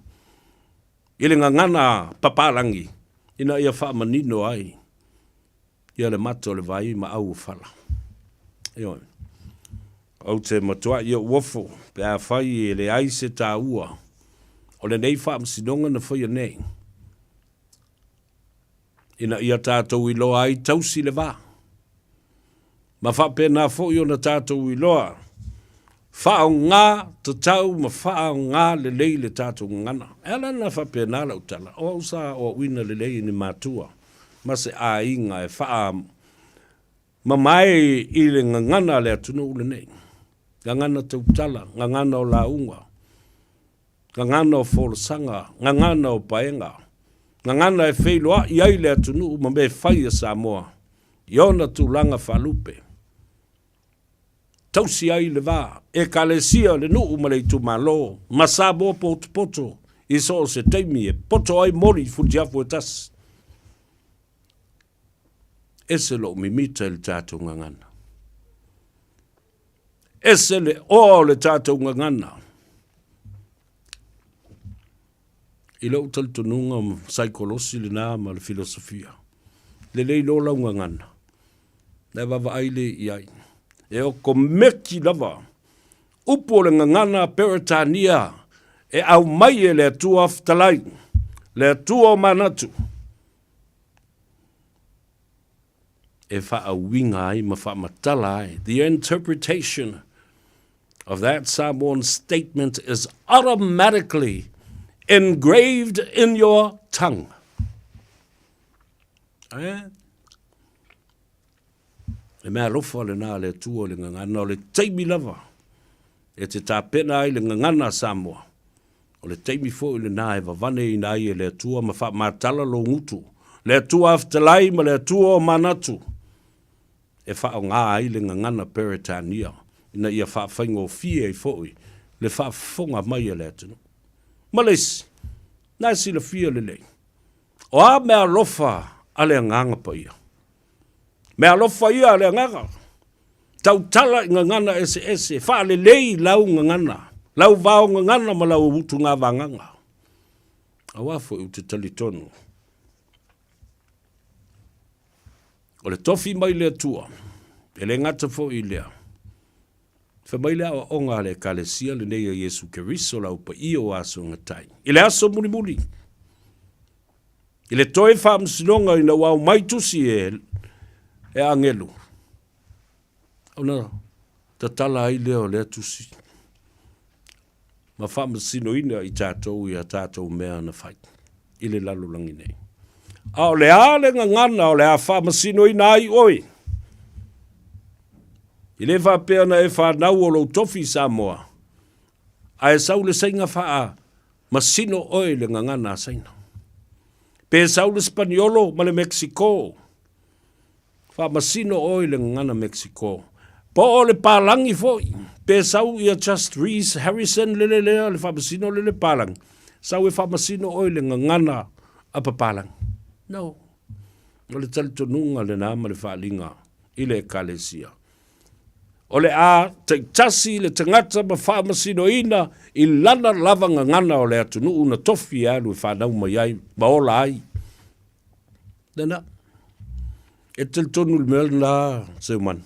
i le gagana papalagi ina ia faamanino ai ia le mata o le vai ma au o fala. Ioe. Ou te matuai ou ofo pe afai e leai se taua o lenei faamasinoga na faia nei, ina ia tatou iloa ai tausi le va, ma faapena foi ona tatou iloa faaaoga tatau ma faaaoga lelei le tatou gagana. E ala ona faapena lau tala, o au sa aoaoina lelei e ni matua ma se aiga e faa Mamae i le gagana a le atunuu lenei, gagana tautala, gagana o lauga, gagana o folasaga, gagana o paega, gagana e feiloai ai le atunuu ma mea fai a Samoa i ona tulaga faalupe. Tausi ai le va, Ekalesia, le nuu ma le itumalo, ma Samoa potopoto i so o se taimi e poto ai moli i Futiafu e tasi. Ese lou mimita i le tatou gagana. Ese le oa o le tatou gagana. I lou talitonuga saikolosi lena ma le filosofia. Lelei loa lau gagana. Na e vaavaai le i ai. E okomeki lava upu o le gagana Peretania e aumai e le Atua Fetalai, le Atua o manatu. E faauiga ai ma faamatala ai. The interpretation of that Samoan statement is automatically engraved in your tongue. Eh? Le mea alofa lena a le Atua o le gagana, o le taimi lava e te tapena ai le gagana a Samoa. O le taimi foi lena e vavaneina ai e le Atua ma faamatala lou gutu, le Atua Fetalai ma le Atua o Manatu, e faaaoga ai le gagana Peretania ina ia faafaigofie ai foi le faafofoga mai a le atunuu. Ma le isi, na e silafia lelei, o a meaalofa a le Agaga Paia? Meaalofa ia a le Agaga, tautala i gagana eseese, faalelei lau gagana, lau vao gagana ma lau utugavagaga. Aua foi ou te talitonu, o le tofi mai le Atua, e le gata foi i lea, Fai mai le aoaoga a le Ekalesia lenei a Iesu Keriso lau paia o aso gatai. I le aso mulimuli, i le toe faamasinoga ina ua aumai tusi e, e agelu, ona tatala ai lea o lea tusi ma faamasinoina i tatou i a tatou mea na fai i le lalolagi nei. A o le a le gagana o le a faamasinoina ai oe? E le faapea na e fanau o lou tofi i Samoa, ae sau le saiga faamasino oe i le gagana a Saina. Pe sau le Sipaniolo ma le Mexico, faamasino oe i le gagana Mexico. Po o le palagi foi, pe sau ia Just Rees Harrison lele lea le faamasino lele palagi, sau e faamasino oe i le gagana a papalagi. No. O le talitonuga lena ma le faaaliga i le Ekalesia. O le a taitasi le tagata ma faamasinoina i lana lava gagana o le atunuu na tofi e alu e fanau mai ai ma ola ai. Lena. E talitonu le mea lena, Seumanu.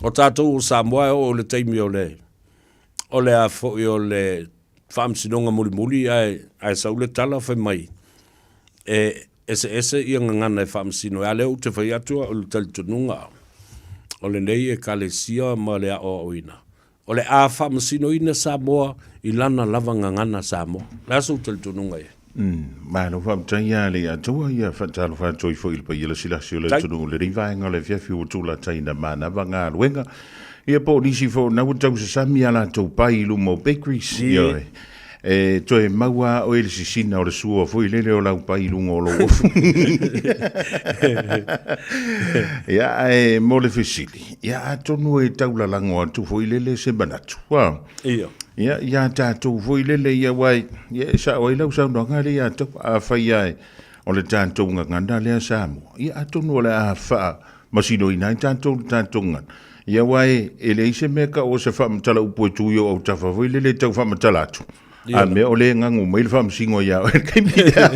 O tatou o Samoa e oo i le taimi o le o le a foi o le faamasinoga mulimuli ae, ae sau le tala fai mai e eseese ia gagana e faamasino ai. A lea ou te fai atu o le talitonuga o lenei Ekalesia ma le aoaoina, o le a faamasinoina Samoa i lana lava gagana Samoa. O le a sou talitonuga i ai? Malo faafetai ia Leiataua, ia faatalofa atu ai foi i le paia lasilasi o le atunuu i lenei vaega o le afiafi ua tulata ina manava galuega. Ia po o nisi foi o na ua tausasami a latou pai i luma o bakeries. Ioe. E toe maua a oe le sisina o le sua foi lele o lau pai i luga o lou ofu. Ia, ae mo le fesili, ia atonu e taulalago atu foi lele se manatu. Ua. Ia. Ia, ia tatou foi lele ia aua ia e sao ai lau saunoaga lea ia tau. Afai lava o le tatou gagana lea Samoa, ia atonu o le a faamasinoina ai tatou i le tatou gagana. Ia aua e leai se mea e tau o se faamatala upu e tu i ou autafa foi lele e tau faamatala atu. A mea o lea e gagu mai le faamasino ia oe i le taimi lea.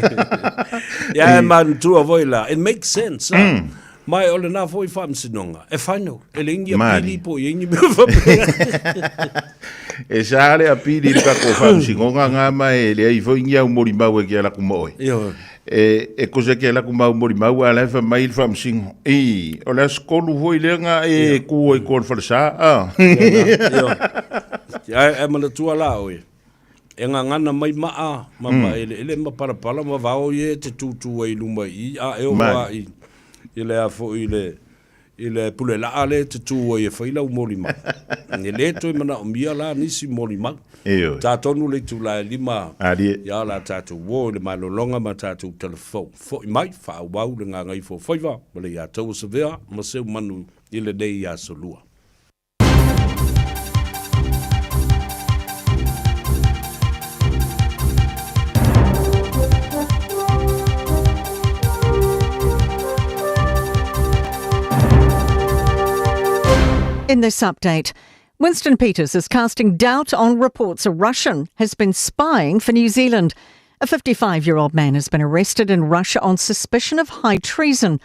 Ia e manatua foi la, it makes sense. Ah. Ma o lena foi faamasinoga, e final, e leai ni apili po o i ai ni mea faapena. E sa le apili i le tatou faamasinoga na ma e leai foi ni au molimau e ke ala atu ma oe. Ioe. E, e kosa ke ala atu ma au molimau a la e fai mai le faamasino, i, o le aso 3 foi lea na e ku ai koa le falesa, a. Ioe. Ae manatua la oe, e gagana mai maa ma maeleele ma palapala ma vao ia e te tūtū ai i luma i i, a e oo lava i, i le a foi i le, i le pule laa lea e te tū ai e fai lau molimau. E le toe manaomia la nisi molimau. Ioe. Ta tonu le itula e lima Alie. ia la tatou uo i le malologa ma tatou telefou. Foi mai, faaauau le gagaifo faiva ma le Iataua Savea ma Seumanu i lenei aso lua. In this update, Winston Peters is casting doubt on reports a Russian has been spying for New Zealand. A 55 year old man has been arrested in Russia on suspicion of high treason.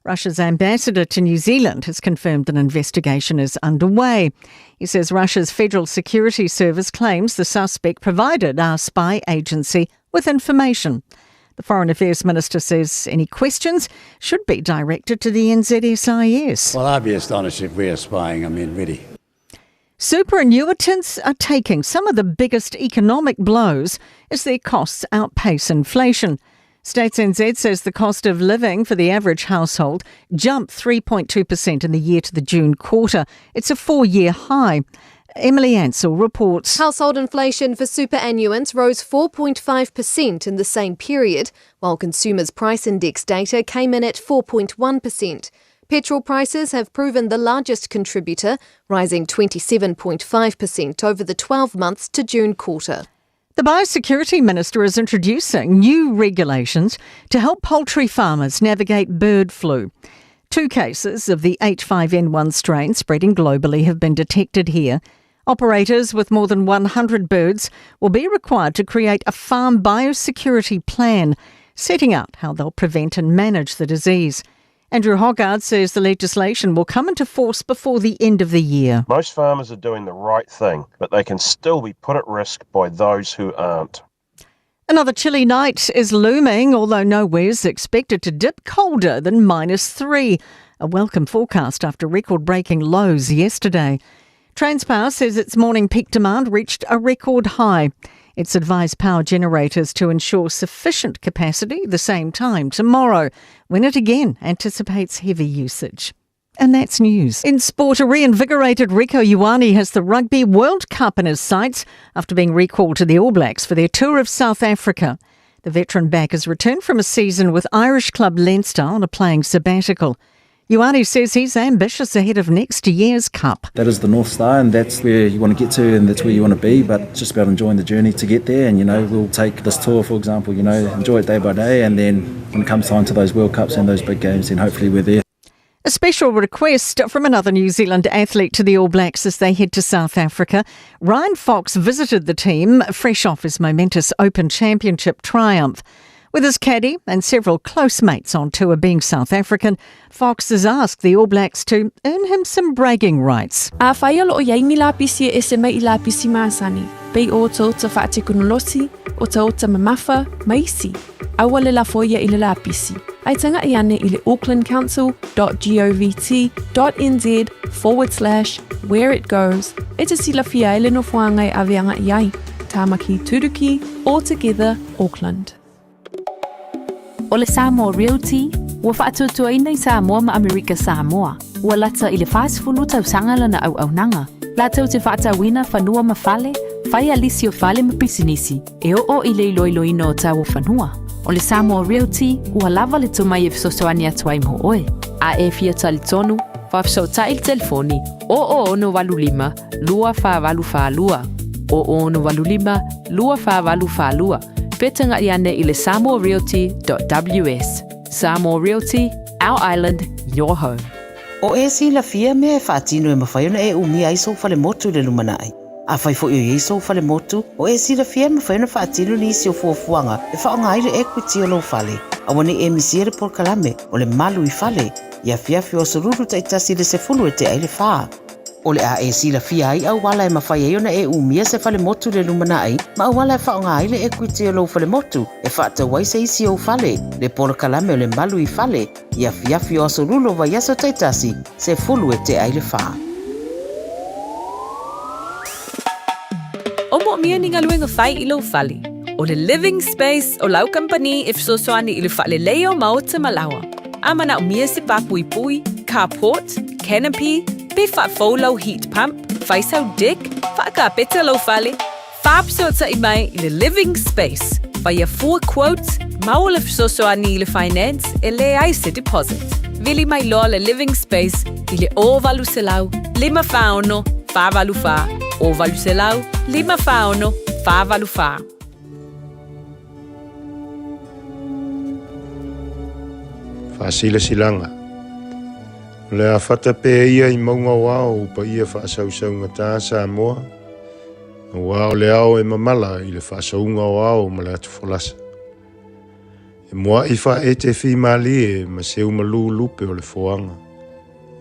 Russia's ambassador to New Zealand has confirmed an investigation is underway. He says Russia's Federal Security Service claims the suspect provided our spy agency with information. The Foreign Affairs Minister says any questions should be directed to the NZSIS. Well, I'd be astonished if we are spying. I mean, really. Superannuitants are taking some of the biggest economic blows as their costs outpace inflation. Stats NZ says the cost of living for the average household jumped 3.2% in the year to the June quarter. It's a four year high. Emily Ansell reports. Household inflation for superannuants rose 4.5% in the same period, while consumers' price index data came in at 4.1%. Petrol prices have proven the largest contributor, rising 27.5% over the 12 months to June quarter. The Biosecurity Minister is introducing new regulations to help poultry farmers navigate bird flu. Two cases of the H5N1 strain spreading globally have been detected here. Operators with more than 100 birds will be required to create a farm biosecurity plan, setting out how they'll prevent and manage the disease. Andrew Hoggard says the legislation will come into force before the end of the year. Most farmers are doing the right thing, but they can still be put at risk by those who aren't. Another chilly night is looming, although nowhere's expected to dip colder than minus three. A welcome forecast after record breaking lows yesterday. Transpower says its morning peak demand reached a record high. It's advised power generators to ensure sufficient capacity the same time tomorrow, when it again anticipates heavy usage. And that's news. In sport, a reinvigorated Rieko Ioane has the Rugby World Cup in his sights after being recalled to the All Blacks for their tour of South Africa. The veteran back has returned from a season with Irish club Leinster on a playing sabbatical. Ioane says he's ambitious ahead of next year's Cup. That is the North Star, and that's where you want to get to, and that's where you want to be. But it's just about enjoying the journey to get there. And, you know, we'll take this tour, for example, you know, enjoy it day by day. And then when it comes time to those World Cups and those big games, then hopefully we're there. A special request from another New Zealand athlete to the All Blacks as they head to South Africa. Ryan Fox visited the team fresh off his momentous Open Championship triumph. With his caddy and several close mates on tour being South African, Fox has asked the All Blacks to earn him some bragging rights. Afai o loo iai ni lapisi e ese mai i lapisi masani, pei o otaota faatekonolosi, otaota mamafa, ma isi. Aua le lafo ia i le lapisi. Ae taga'i ane i le aucklandcouncil.govt.nz forward slash where it goes e te silafia ai le nofoaga e ave aga'i ai. Tāmaki Turuki, All Together, Auckland. O le Samoa Realty, ua faatuatuaina i Samoa ma Amerika Samoa. Ua lata i le 40 tausaga lana auaunaga. Latou te faatauina fanua ma fale, fai a lisi o fale ma pisinisi, e oo i le iloiloina o tau o fanua. O le Samoa Realty, ua lava le tomai e fesoasoani atu ai mo oe. A e fia talitonu, faafesootai i le telefoni 0085 2484 2 0085 2484 pe taga'i ane i le samoarealty.ws. Samoa Realty, our island, your home. O e silafia mea e faatino e mafai ona e umia ai sou falemotu i le lumanai. Afai foi o i ai sou falemotu, o e silafia e mafai ona faatino nisi o fuafuaga e faaaoga ai le equity o lou fale. Aua ne i e misia le polokalame o le Malu i Fale i afiafi o Aso Lulu taitasi i le 10 e tea i le fa. O le a e silafia ai auala e mafai ai ona e umia se falemotu i le lumanai ma auala e faaaoga ai le equity o lou falemotu e faatau ai se isi ou fale, le polokalame o le Malu i Fale i afiafi o Aso Lulu o vaiaso taitasi, 10 e tea i le fa. O moomia ni galuega fai i lou fale. O le Living Space o lau kamupani e fesoasoani i le faaleleia o maota ma laoa. A manaomia se pāpuipui, carport, canopy, pe faafou lau heat pump, fai sau deck, faakapeta lou fale, faafesootai mai i le Living Space. Faia fua quote, maua le fesoasoani i le finance e leai se deposit. Vili mai loa le Living Space i le 0800 546 484, 0800 546 484. Faasilasilaga. O le a fata pea ia i mauga o ao ou paia faasausaugata Samoa, aua o le ao e mamala i le faasauga o ao ma le atufolasa. E mua'i faaete fimalie ma seu malū lupe o le foaga,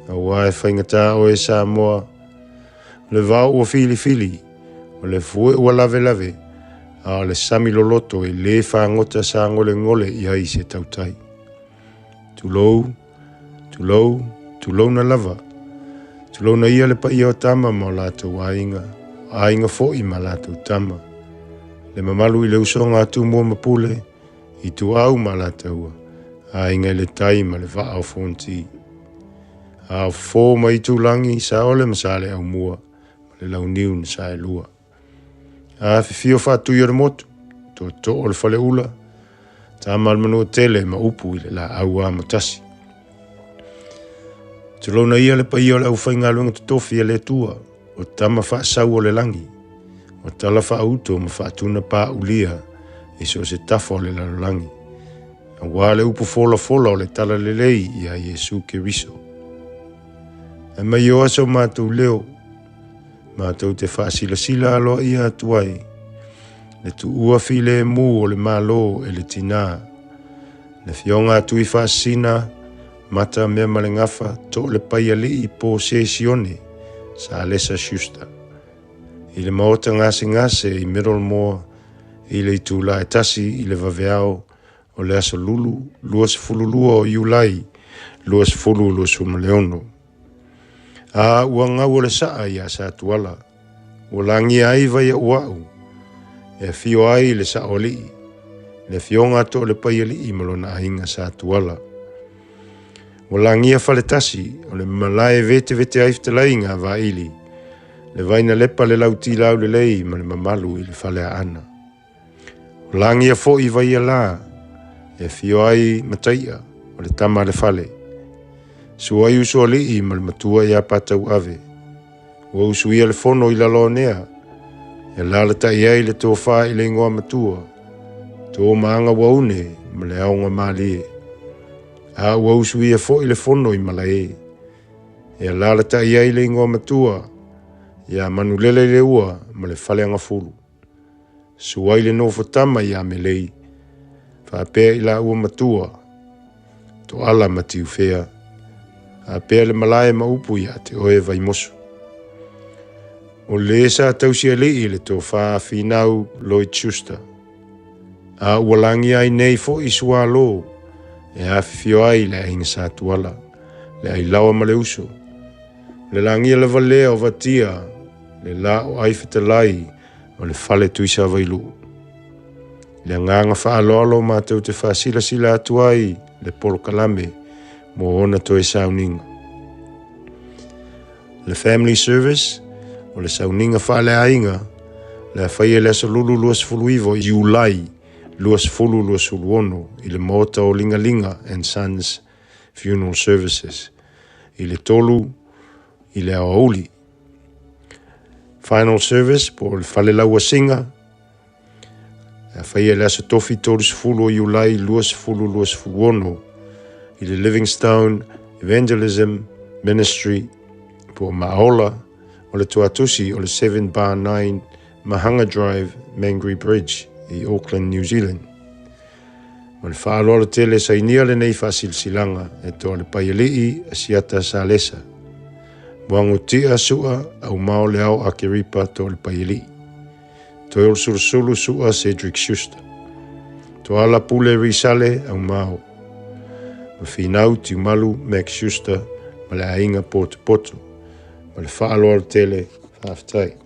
aua e faigata oe Samoa, o le vao ua filifili, o le fue ua lavelave, a o le sami loloto e lē fagota sagolegole i ai se tautai. Tulou, tulou, tulouna lava. Tulouna ia le paia o tama ma o latou aiga, o aiga foi ma latou tama. Le mamalu i le usoga a Tumua ma Pule, Ituau ma Alataua, Aiga i le Tai ma le Vaa o Fonoti. A o Fofo ma Itulagi, Saole ma Saleaaumua ma le Launiu na Saelua. Afifio Faatui o le Motu, Tootoo o le Faleula, Tama a le Manuatele ma upu i le laau amotasi. Tulouna ia le paia o le aufaigaluega totofi a le Atua, o tama faasau o le lagi. Ua tala faauto ma faatuna paaulia i so o se tafa o le lalolagi, auā le upu folafola o le Talalelei iā Iesu Keriso. Ae mai oa so matou leo, matou te faasilasila aloaia atu ai le tuua filemu o le Malo e le tinā, le Afioga a Tuifaasisina Mata Meamalegafa Toalepaialii po Se Sione Salesa Schuster i le maota gasegase i Middlemore i le itula e 1 i le vaveao o le aso Lulu 22 o Iulai 2026. A ua gau o le saa iā Satuala, ua lagia ai Vaiauau e afio ai le Saoalii, le Afioga a Toalepaialii ma lona aiga Satuala. Ua lagia Faletasi o le malae vetevete ai fetalaiga a Vaili, le Vainalepa le Lautilaulelei ma le mamalu i le Faleaana. Ua lagia foi Vaialā e afio ai Mataia o le tama a le fale. Sua ai Usoalii ma le matua ia Patauave. Ua usuia le fono i Laloanea e alaalatai ai le tofa i le igoa matua, Toomaaga Uaune ma le aoga malie. A ua usuia foi le fono i Malae e alaalatai ai le igoa matua ia Manulele i le ua ma le Faleagafulu. Sua ai le nofotama ia Melei faapea i laua matua, Toala ma Tiufea, faapea le malae ma upu ia te oe Vaimoso. O le sa tausialii le tofa Finau Lloyd Schuster, a ua lagia ai nei foi Sualo e afifio ai le aiga Satuala, le Ailaoa ma le uso. O le lagia lava lea o Vatia, le la o Aifetalai o le fale Tuisavailuu. I le agaga faaaloalo matou te faasilasila atu ai le polokalame mo ona toe sauniga. Le Family Service, o le sauniga faaleaiga, le a faia i le aso Lulu 29 o Iulai 2026 i le Maota o Ligalinga and Sons Funeral Services i le 3 i le aoauli. Final Service po o le Fale Lauasiga, le a faia i le aso Tofi 30 o Iulai 2026 i le Livingstone Evangelism Ministry po o Maaola o le Tuatusi o le 7 bar 9 Mahanga Drive, Mangere Bridge i Auckland, New Zealand. Ma le faaaloalo tele sainia lenei faasilasilaga e Toalepaialii Asiata Salesa. Muagutia Sua Aumao Leao Akeripa Toalepaialii. Toeolesulusulu Sua Cedric Schuster. Toala Pule Risale Aumao. Ma Finau Tiumalu Max Schuster ma le aiga Potopoto. Ma le faaaloalo tele, faafetai.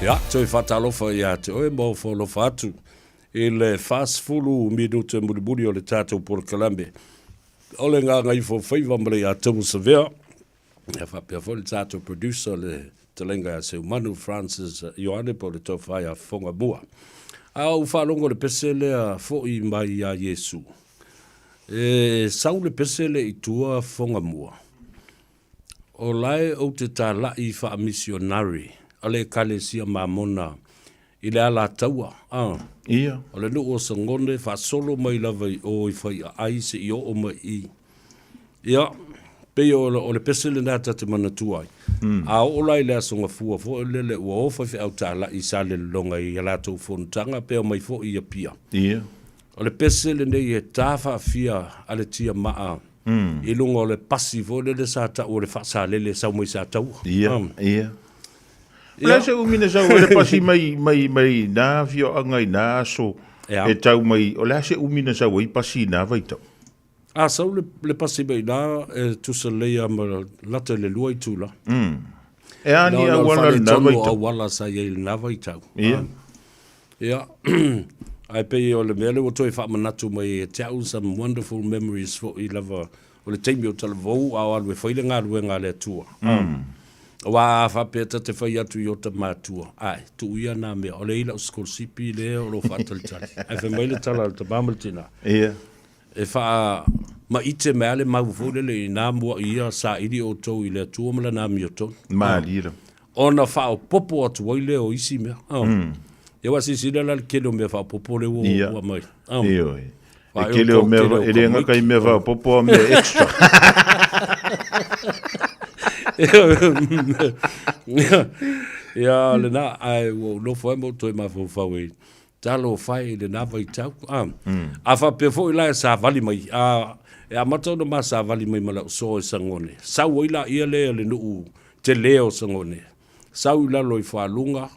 Ia, toe faatalofa ia te oe ma ofo alofa atu i le 40 minute mulimuli o le tatou polokalame. O le Gagaifofaiva ma le Iataua Savea, ia faapea foi le tatou producer le Talenga ia Seumanu Francis Ioane po o le Tofa ia Fogamua. A ou faalogo i le pese lea foi mai ia Iesu, e sau le pese lea i tua Fogamua, O lae ou te talaʻi faamisionari a le Ekalesia Mamona i le Alataua, a. Ia. O le nuu o Sagone faasolo mai lava i o i Faiaai seia oo mai i. Ia, pei o, o le pese lena ta te manatua ai. A oo la i le Aso Gafua foi lele ua o faifeau talaʻi i Salelologa i a latou fonotaga pe omai foi i Apia. Ia. O le pese lenei e ta faafia a le tiamaa i luga o le pasi foi lele sa tau o le faasalele e sau mai Sataua. Ia, ia. O le a se umi na sau ai le pasi mai, mai, mai nā afioaga i nā aso e tau mai, o le a se umi na sau ai pasi i nā vaitau? A sau le, le pasi mai i e tusa lelei lava ma lata i le 2 itula. E a ni auala i lena vaitau? auala sa i ai i lena vaitau. Ia. Ia, ae pei o le mea lea ua toe faamanatu mai ia te au some wonderful memories foi lava o le taimi o talavou a o alu e fai le galuega a le Atua. Aua a faapea ta te fai atu i ota matua, ae, tuu ia na mea, o lea i lau sikolasipi lea o lo o faatalitali. Ae fai mai le tala a le tama ma le tina. Ia. E faamaite mai lava le mau foi lele i na muaʻi ia saili outou i le Atua ma Lana amiotonu. Malie lava. Ona faaopoopo atu ai lea o isi mea. Ia aua silasila la i le tele o mea faaopoopo lea ua aumai. Ioe. E tele o mea, e le gata i mea faaopoopo a o mea extra. Ia lena, ae ua ou nofo ai ma ou toe mafaufau i Talofa e i lena vaitau. A, a faapea foi la e savali mai, a, e amata ona ma savali mai ma lau soa i Sagone, sau ai laia lea i le nuu tele o Sagone, sau i lalo i Fualuga,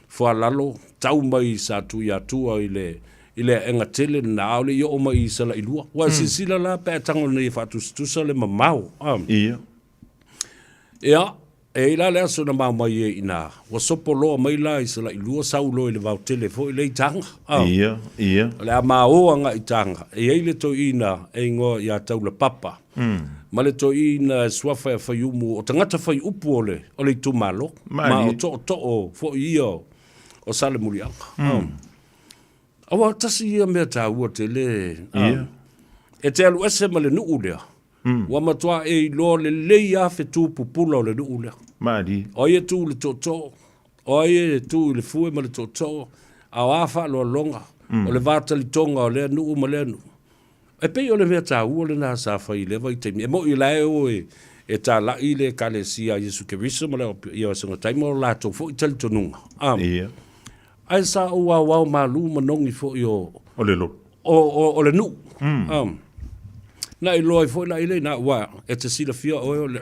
Fualalo, tau mai i Satuiatua i le, i le aega tele lena, a o le i oo mai i Salailua. Ua silasila la pe a tago nei e faatusatusa le mamao, a. Ia. Ia, e i ai la le aso na mao mai ai i ina, ua sopo loa mai la i Salailua, sau loa i le vaotele foi lea i Taga. A. Ia, ia. O le a mao agai i Taga, e i ai le toeaina e igoa ia Taulapapa, ma le toeaina e suafa ia Faiumu, o tagata faiupu o le, o le itumalo, ma o tootoo foi ia o Salemuliaga. A. Aua tasi ia mea taua tele, a. Ia. E te alu ese ma le nuu lea, Ua matua e iloa lelei lava fetu pupula o le nuu lea. Malie. O ai e tu i le tootoo, o ai e tu i le fue ma le tootoo, a o a faaaloaloga, o le va talitoga o lea nuu ma lea nuu. E pei o le mea taua lena sa fai i lea vaitaimi. E moni la e o e talai le Ekalesia a Iesu Keriso ma le Paia o Sagatai ma o latou foi talitonuga. Ia. Ae sa ou aoao malu ma nogi foi o. O le lotu. O, o, o le nuu. Na iloa ai foi la i le ina, aua e te silafia oe o le,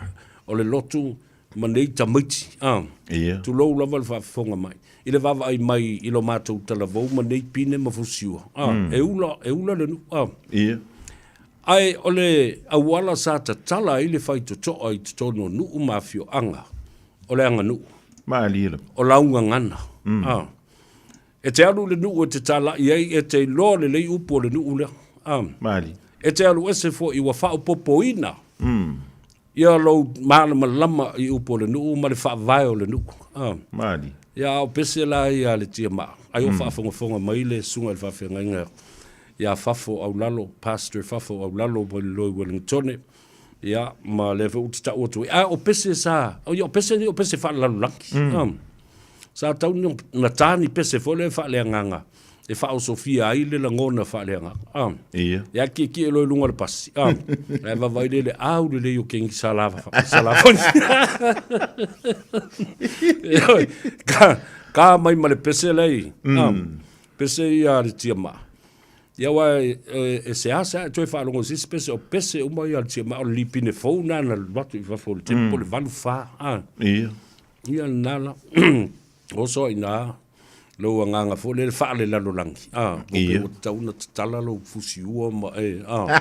o le lotu ma nei tamaiti. Ia. Tulou lava le faafofoga mai. I le vaavaai mai i lo matou talavou ma nei pine ma fusiua. E ula, e ula le nuu. Ia. Ae o le auala sa tatala ai le faitotoa i totonu o nuu ma afioaga, o le aganuu. Malie lava. O lau gagana. E te alu i le nuu e te talai ai, e te iloa lelei upu o le nuu lea. Malie. E te alu ese foi ua faaopoopoina ia lou malamalama i upu o le nuu ma le faavae o le nuu. Malie. Ia, a o pese la ia a le tiamaa, ai o faafogafoga mai le susuga i le faafeagaiga ia Fafo Aulalo, Pastor Fafo Aulalo mai le Loi Wellingtone, ia, ma lea foi ou te tau atu ai. A o pese sa, o pese nei o pese faalelalolagi. Sa tau na ta ni pese foi lea faaleagaga e faaosofia ai le lagona faaleagaga. Ia. Ia kiekie loa i luga o le pasi. Ae vaavaai lea i le au lelei o Kengi Salava. Salava. Ka, ka mai ma le pese lea i. Pese ia a le tiamaa. Ia aua e seasea e toe faalogo i se isi pese, o pese uma ia a le tiamaa, o le lipine fou lena na alu atu i fafo o le taimi po o le 84. Ia. Ia lena la. Oso ai i ina lou agaga foi lele faalelalolagi. A, ua pei ua tatau ona tatala lou fusiua ma e, a.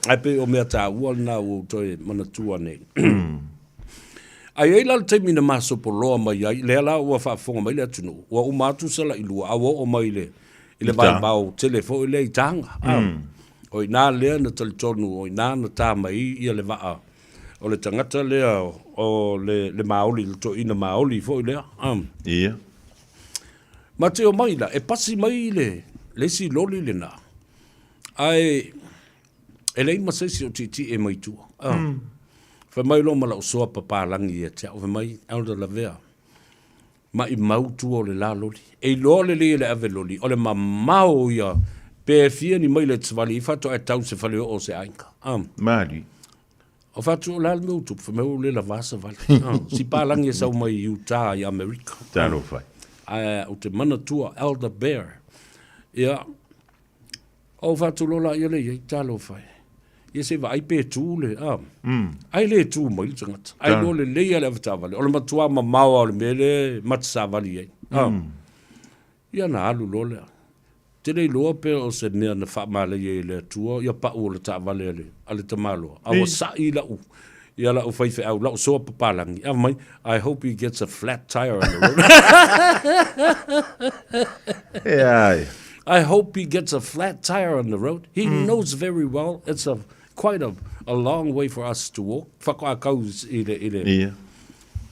Ae pei o mea taua lena ua ou toe manatua nei. Ae i ai la le taimi na masopoloa mai ai, lea la ua faafofoga mai le atunuu, ua uma atu Salailua a ua oo mai i le, i le vaivao tele foi lea i Taga. A, o i ina lea na talitonu o i ina na ta mai ai ia le vaa o le tagata lea o le, le Maoli, le toeaina Maoli foi lea. A. Ia. Ma te omai la, e pasi mai le, le isi loli lena, ae e leai ma se isi o tietie mai tua. A. Fai mai loa ma lau soa papalagi ia te au, fai mai, Elder Lavea, maimau tua o le la loli. E iloa lelei e le ave loli, o le mamao ia, pe fia ni maila e te savali ai, faatoa e tau i se faleoo o se aiga. Ah. Malie. O fatu o le a le mea ua tupu, fai mai ua le lavā savali. Ah, si palagi e sau mai i Utah i Amerika. Talofa. Ae ou te manatua Elder Bear. Ia, Ou fatu loa laia lea i ai, talofa e. Ia se i vaai pe tu le, a. Ai le tu mai le tagata. Ai loa lelei lava le avetaavale. O le matua mamao lava o le mea lea e mate savali ai. A. Ia ona alu loa lea. Ou te le iloa pe o se mea na faamalaia e le Atua ia pau o le taavale a le, a le tamaloa. A ua sa'i lau, ia lau faifeau, lau soa papalagi. A mai, I hope he gets a flat tire on the road. E ai. I hope he gets a flat tire on the road. He mm. knows very well it's a quite a, a long way for us to walk. Whakaakau i le, i le yeah.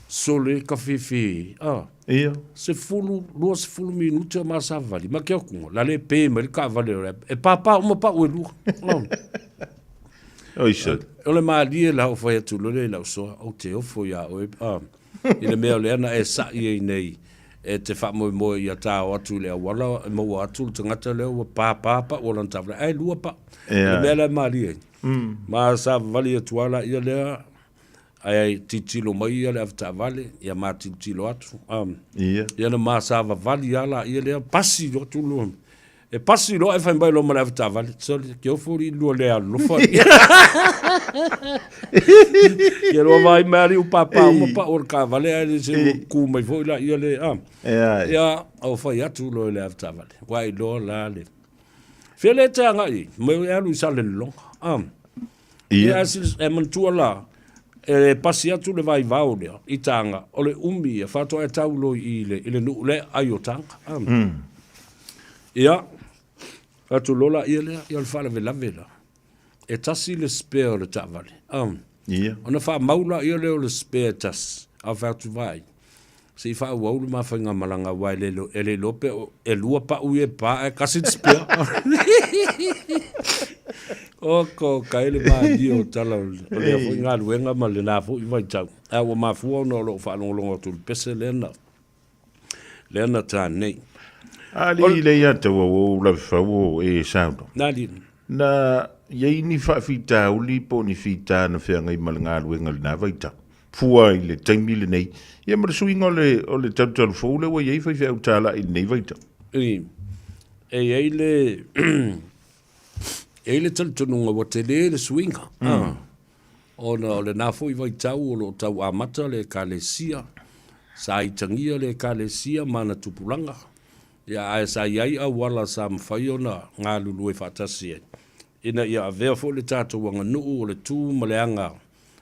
sole ka whiwhi. Ah. Ia. Se fulu, lua se fulu minute o masavali. Ma ke okunga, la le pe mai le kaavale o le, e pāpā uma pau e lua. Oh. Oi sole. O le malie la o whai atu lole i lau soa, o te ofo ia oe. Ah. I le mea o lea na e sa'i ai nei e te faamoemoe ia tao atu i le auala e maua atu le tagata lea ua pāpā pau o lana taavale, ae lua pau. O le mea la e malie ai. Ma savavali atu lava laia lea, ae tilotilo mai ia le avetaavale, ia ma tilotilo atu. Ia na ma savavali lava laia lea, pasi atu loa. E pasi loa ae fai mai loa ma le avetaavale, sole, ke ofo alii lua le alolofa. Ia loa vaai mai alii u pāpā uma pau o le taavale ae le se ua kū mai foi laia le, a. Ia, o fai atu loa i le avetaavale, ua iloa la le. Fea lea e te agai ai, mai e alu i Salelologa, a. Ia, e manatua la, e pasi atu le vaivao lea i Taga, o le umi ia, faatoa e tau loa i le, i le nuu lea ai o Taga. A. Ia, atu loa laia lea, ia o le faalavelave la. E tasi le spare o le taavale. A. Ia. Ona faamau laia lea o le spare e tasi, a fai atu vaai, Se i faaauau le ma faigamalaga aua e le e le iloa pe e lua pau ia e pa ae tasi le spare. Oko ka e le malie o tala o lea foi galuega ma lena foi vaitau. Ae ua mafua ona o lo o faalogologo atu i le pese lea na lea na ta nei. Alii le ia taua o lau fau o e sauno. Na alii. Na iai ni faafitauli po o ni fita na feagai ma le galuega i lena vaitau. Fua i le taimi lenei, ia ma le suiga o le, o le talutalu fou lea ua i ai faifeau talai i lenei vaitau. I, e i ai le, e i ai le talitonuga ua tele le suiga, mm. ona o lena foi vaitau o lo o tau amata le Ekalesia, sa itagia le Ekalesia ma ana tupulaga, ia, ae sa i ai auala sa mafai ona galulue faatasi ai, ina ia avea foi le tatou aganuu o le tu ma le aga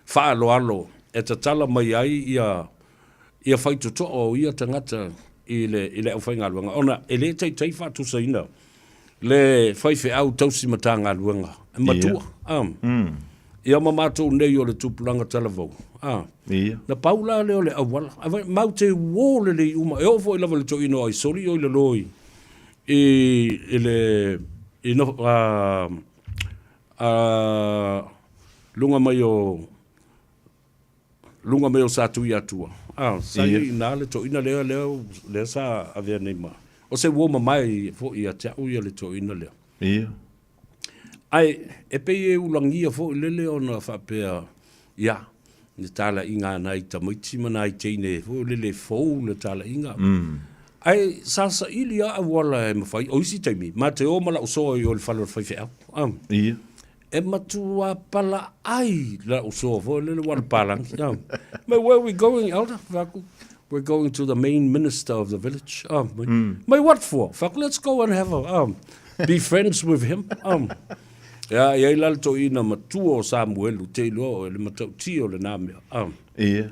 faaaloalo e tatala mai ai ia ia faitotoa o ia tagata i le i le aufaigaluega ona e le taitai faatusaina le faifeau tausi Matagaluega e matua a ia ma matou nei o le tupulaga talavou a na pau la lea o le auala matou te uo lelei uma e oo foi lava i le toeaina o Aisoli o i lalo i i le i no a A luga mai o luga mai o Satuiatua, a, sa i ai i ina le toeaina lea, lea, lea sa avea nei ma, o se uo mamae foi ia te au ia le toeaina lea. Ia. Ae, e pei e ulagia foi lele ona faapea, ia, le talaiga a nai tamaiti ma nai teine foi lele fou le talaiga. Ae sa saili lava auala e mafai, o isi taimi, ma te o ma lau soa i o i le fale o le faifeau. Ia. E matua palaai lau soa foi lele ua le palagi. Mai, where we going, elder? Fai atu, we're going to the main minister of the village. Mai, what for? Fai atu, let's go and have a, be friends with him. Ia, e i ai la le toeaina matua o Samuelu, te iloa oe, le matautia o lena mea. Ia.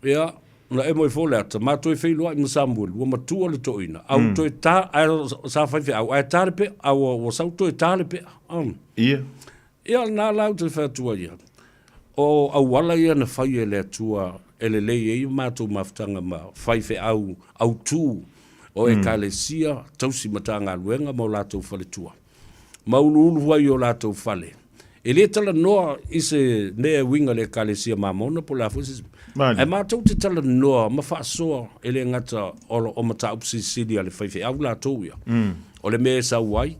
Ia, na emo ifo le ata, ma toe feiloai ma Samuel, ua matua le toeaina, a ua toe ta, ae sa faifeau, ae ta le pea, a ua sau toe ta le pea. Ia. Ia, lena la ou te fai atu ai ia, o auala ia na fai e le Atua e lelei ai matou mafutaga ma faifeau autu o Ekalesia, tausi Matagaluega ma o latou faletua, ma uluulu ai o latou fale. E le talanoa i se mea e uiga i le Ekalesia Mamona po o le a foi se isi mea, ae matou te talanoa ma faasoa e le gata o mataupu silisili a le faifeau latou ia, o le mea e sau ai,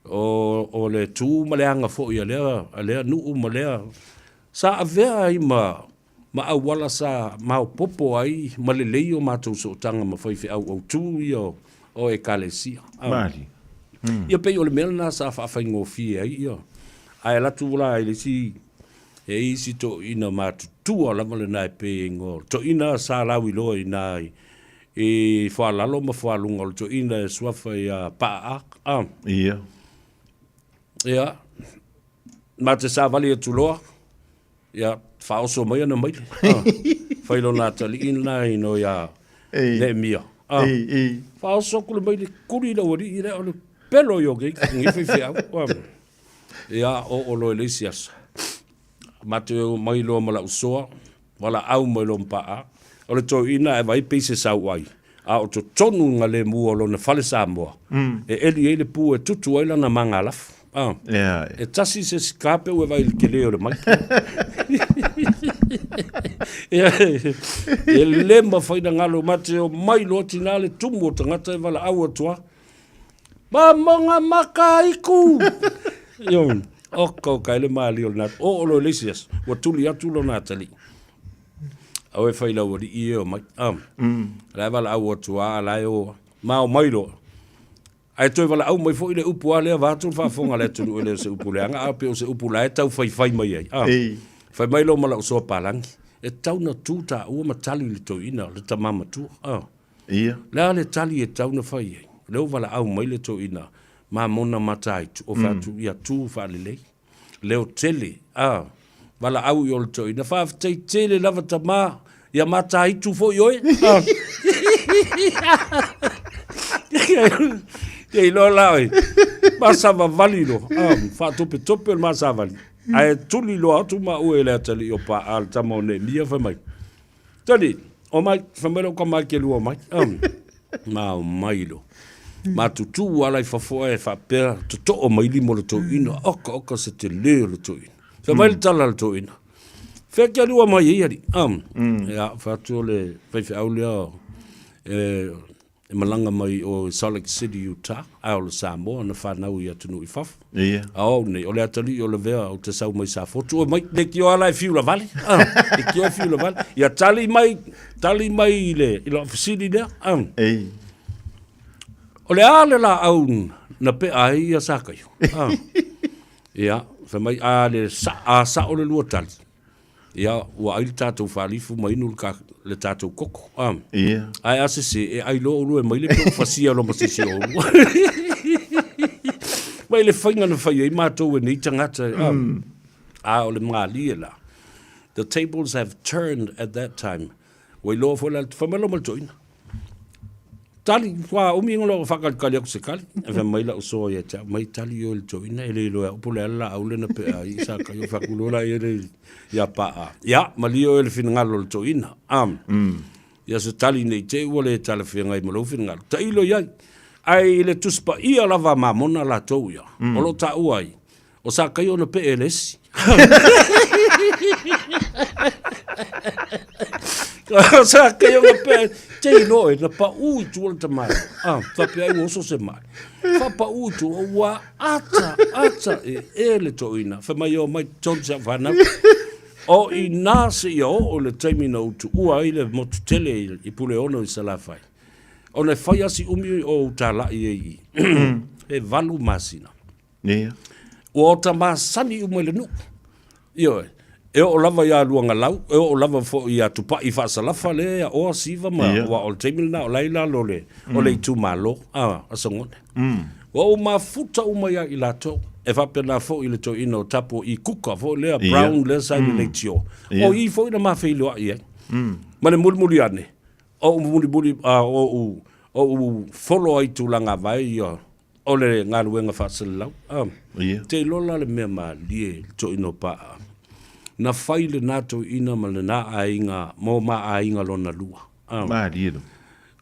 o le tu ma le aga foi a lea nuu ma lea sa avea ai ma ma auala sa maopoopo ai ma lelei o matou sootaga ma faifeau autu ia o Ekalesia. Malie. Ia pei o le mea lena sa faafaigofie ai ia. Ae alu atu la i le isi, e i ai isi toeaina matutua lava lena e pei e igoa o le toeaina sa lauiloa i ina i Foalalo ma Foaluga, o le toeaina e suafa ia Paa. Ia. Ia, ma te savali atu loa, Ia, faaoso mai ana maile. Ah, fai lona atalii lena ino ia Neemia. Ah, faaoso atu le maile, kuli le aualii lea, o le pelo ia o nei faifeau. Ah, ia, oo loa i le isi aso. Matou omai loa ma lau soa, valaau mai loa ma Paa. O le toeaina e vaai pei se sauai, a o totonu na lemu o lona fale Samoa, e eli ai le pu e tutu ai lana magalafu. Ah. E tasi se isi kape ua vaai i le tele o le maile. E le mafai ona galo mate o mai loa tina le tumu o tagata e valaau atu lava. Mamoga makaiku! Ioe. Oka oka e le malie o lena. Oo loa i le isi aso, ua tuli atu lona atalii. Aua e fai lau alii e o mai. Ah. La e valaau atu lava, la e o lava. Ma o mai loa. Ae toe valaau mai foi le upu lava lea vaeatu le faafofoga a le atunuu e le o se upu leaga a pei o se upu la e tau faifai mai ai. Ah. Fai mai loa ma lau uso a Palangi, e tatau ona tu taua ma tali i le toeaina, le tama matua. Ah. Ia. Le a le tali e tatau ona fai ai? Lea ua valaau mai le toeaina Mamona Mataitu, o fai atu, ia tu faalelei. Leo tele, a, valaau i o le toeaina, faafetai tele lava tama, ia Mataitu foi oe. A. Ia iloa la oe, masavavali loa, a, faatopetope o le masavali. Ae tuli loa atu maua i le atalii o Paa, le tama o Neemia, fai mai, Tali, omai, fai mai lou tama e te lua omai. Ma omai loa. Ma tutū ala i fafo ae faapea totoo mai lima o le toeaina, oka oka se tele o le toeaina. Fai mai le tala a le toeaina, Fea ke lua mai ai alii? Ia, fai atu o le faifeau lea e E malaga mai o Salt Lake City, Utah, ae o le Samoa na fanau i atunuu i fafo. Ia. A o au nei, o le atalii o Lavea ou te sau mai Safotu, oi mai, leitioa la e fiu lavale, ah, leitioa e fiu lavale. Ia tali mai, tali mai i le, i lau fesili lea, ah. Ei. O le a le laau na pea ai ia Sakaio? Ah. Ia, fai mai, a le sa, a sao le lua tali, Ia, ua ai le tatou faalifu ma inu le tatou koko. Ah. Ia. Ae a sese, e ai loa oulua e maile pe ua fasia loa ma se isi o oulua. Mai le faiga na fai ai matou e nei tagata. Ah. A o le malie la. The tables have turned at that time. Ua iloa foi la, fai mai loa ma le toeaina. Tali, ua umi ona ou faakalikali atu se kali. Ae fai mai lau soa ia te au, mai tali oe i le toeaina, e le iloa e au po o le a le laau lea na pea ai i sa kai o fai atu loa la ia le ia Paa. Ia, malie oe i le finagalo o le toeaina. Ia se tali ne i te i ua le talafeagai ma lou finagalo. Tailo i ai. Ae i le Tusi Paia lava a Mamona latou ia, o lo o taua ai, O Sakaio na pee e le esi. O Sakaio na pee, te iloa e, na paʻū i tua le tamaiti. Ah, faapea ai ua oso se mai. Faapau i tua, ua ata, ata e, e le toeaina. Fai mai, omai totonu si au fanau. O i nā seia oo i le taimi na ou tuua ai le motu tele i Puleono i Salafai. Ona e fai lava si umi o ou talai ai i i. E 8 masina. Ia. Ua ota masani uma i le nuu. Ioe. E oo lava ia Luagalau, e oo lava foi ia Tupai Faasalafa lea e aoa Siva ma Ia. aua o le taimi lena o la e i lalo o le, o le itumalo, a, a Sagone. Ua ou mafuta uma ia i latou. E faapena foi i le toeaina o Tapu i Kuka foi lea, Ia. Brown lea sa i le leitio. Ia. O i foi na ma feiloai ai. Ma le mulimuli ane, o ou mulimuli, o ou, o ou folo ai tulaga vae ia o le galuega faaselelau. Ia. Te iloa la le mea malie le toeaina o Paa. Na fai lena toeaina ma lena aiga mo ma aiga lona lua. Malie lava.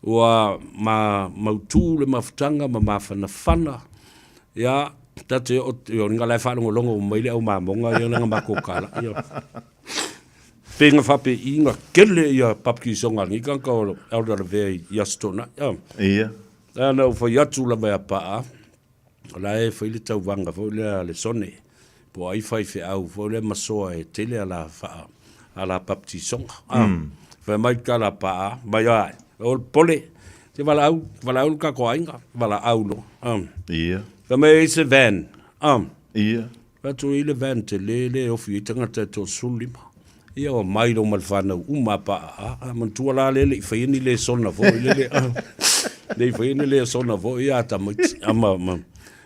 Ua ma mautu le mafutaga ma mafanafana, ia, ta te oo, ia, o la e faalogologo uma mai le au mamoga ia lana matou tala, ia. Pe na faapei na kele ia baptisoga a lenei tagata o Elder Lavea i Aso Toonai. Ia. Na ou fai atu lava ia Paa, o la e fai le tauvaga foi lea a le Sone, po o ai faifeau foi lea masoa e tele a la faa, a la baptisoga. Fai mai le tala a Paa, mai ai, o le pole, te valaau, valaau le tatou aiga, valaau loa. Ia. Fai mai e i ai se van. Ia. Fai atu e i ai le van tele lea e ofi ai tagata e 35. Ia ua mai loa ma le fanau uma a Paa, a manatua la lea e le i faia ni lesona foi lele, le i faia ni lesona foi ia tamaiti. A ma, ma,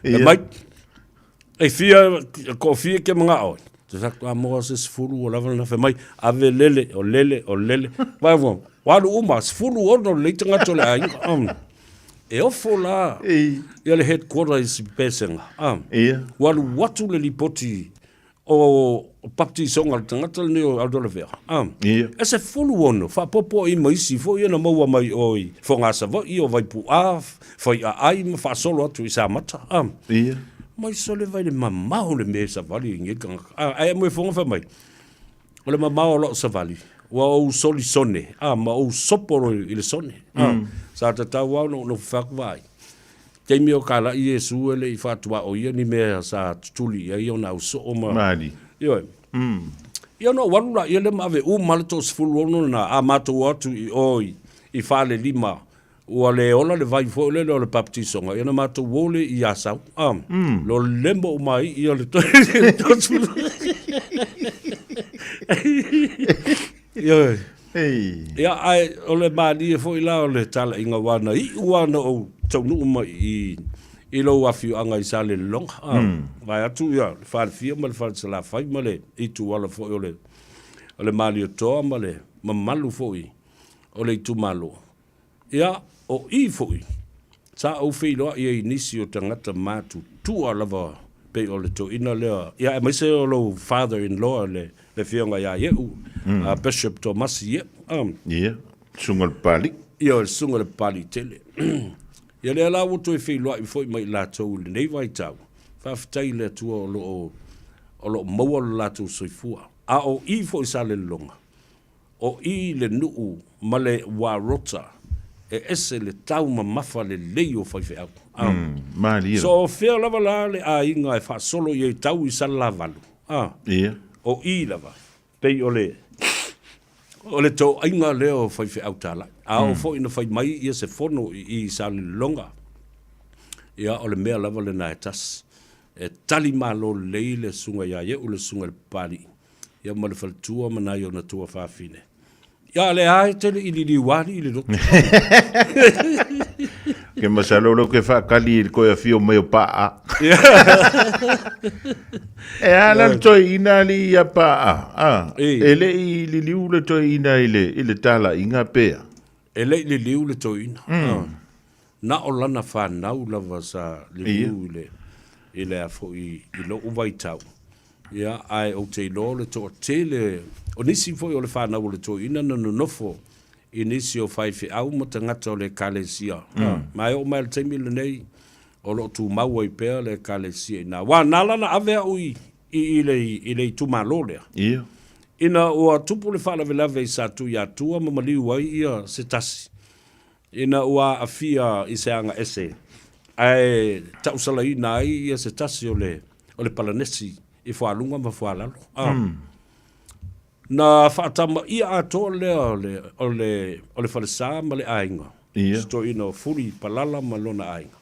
Ia. mai, e fia, ko fia ke mangao. Te sa a moa se 10 ua lava lena. Fai mai, ave lele, o lele, o lele. Vai ua, ua alu uma, 16 lelei tagata o le aiga. E ofo la ia le headquarter i si pesega. Ia. Ua alu atu le lipoti o baptisoga a le tagata lenei o Elder Lavea. Ia. E 16 faapopo ai ma isi foi ia na maua mai o i Fogaa Savaii, o Vaipu'a, Faiaai ma faasolo atu i Samata. Ia. Mai sole vai le mamao le mea e savali i nei tagata. Ae amu e fofoga fai mai, o le mamao o lau savali, ua ou soli sone, ma ou sopo loa i le sone. Sa tatau lava ona ou nofo fai atu vaai. Taimi o kalai Iesu e le i faatuaoia ni mea sa tutuli i ai ona ausoo ma. Malie. Ioe. Ia ona ou alu laia lea ma ave uma le 16 lena, a matou o atu i o i Falelima, ua le ola le vai foi lele o le baptisoga, ia ona matou o lea i Asau. Lolemo uma ai ia le 30. Ioe. Ia, ae o le malie foi la o le talaiga aua na iu lava ona ou taunuu mai i i lou afioaga i Salelologa, a, vae atu ia le Falefia ma le Falesalafai ma le ituala foi o le o le Malietoa ma le mamalu foi o le itumalo. Ia, o i foi, sa ou feiloai ai i nisi o tagata matutua lava pei o le toeaina lea, ia aemaise o lou father-in-law le afioga ia Ie'u, a Bishop Tomasi Ie'u. Ia, susuga i le Papalii. Ia, le susuga i le Papalii tele. Ia lea la ua toe feiloai foi ma i latou i lenei vaitau, faafetai i le Atua o lo o, o lo o maua lo latou soifua. A o i foi i Salelologa, O i le nuu ma le Warota e ese le taumamafa lelei o faifeau. Malie. So o fea lava la le aiga e faasolo i ai tau i Salelavalu? Ia. O i lava, pei o le o le toaiga lea o faifeau talai. A oo foi ina fai mai ia se fono i i Salelologa, ia o le mea lava lena e tasi. E tali malo lelei le susuga ia Ie'u le susuga i le Papalii. ia ma le faletua ma nai ona tuafafine. Ia lea e tele i liliu alii le loto. Ke masalo leo ke whaakali i le koe afio mai o paa. E ala le toe ina li ia paa. Ah, e le i liliu le toe ina i le, i le tala inga pea. E le i liliu le toe ina. Na o lana fanau lava sa liliu i le, i le a foi i lou vaitau. Ia, ae ou te iloa o le toatele, o nisi foi o le fanau o le toeaina na nonofo i nisi o faifeau ma tagata o le Ekalesia. Ma e oo mai i le taimi lenei, o lo o tumau ai pea le Ekalesia i ina. Aua na ala ona ave au i, i, i le, i le itumalo lea. Ia. Ina ua tupu le faalavelave i Satuiatua ma maliu ai ia se tasi, Ina ua aafia i se aga ese, ae tausalaina ai ia se tasi o le o le Palanesi i Fualuga ma Fualalo. A. Na faatamaia atoa lea o le o le o le falesa ma le aiga, Ia. si toeaina o Fuli Palala ma lona aiga.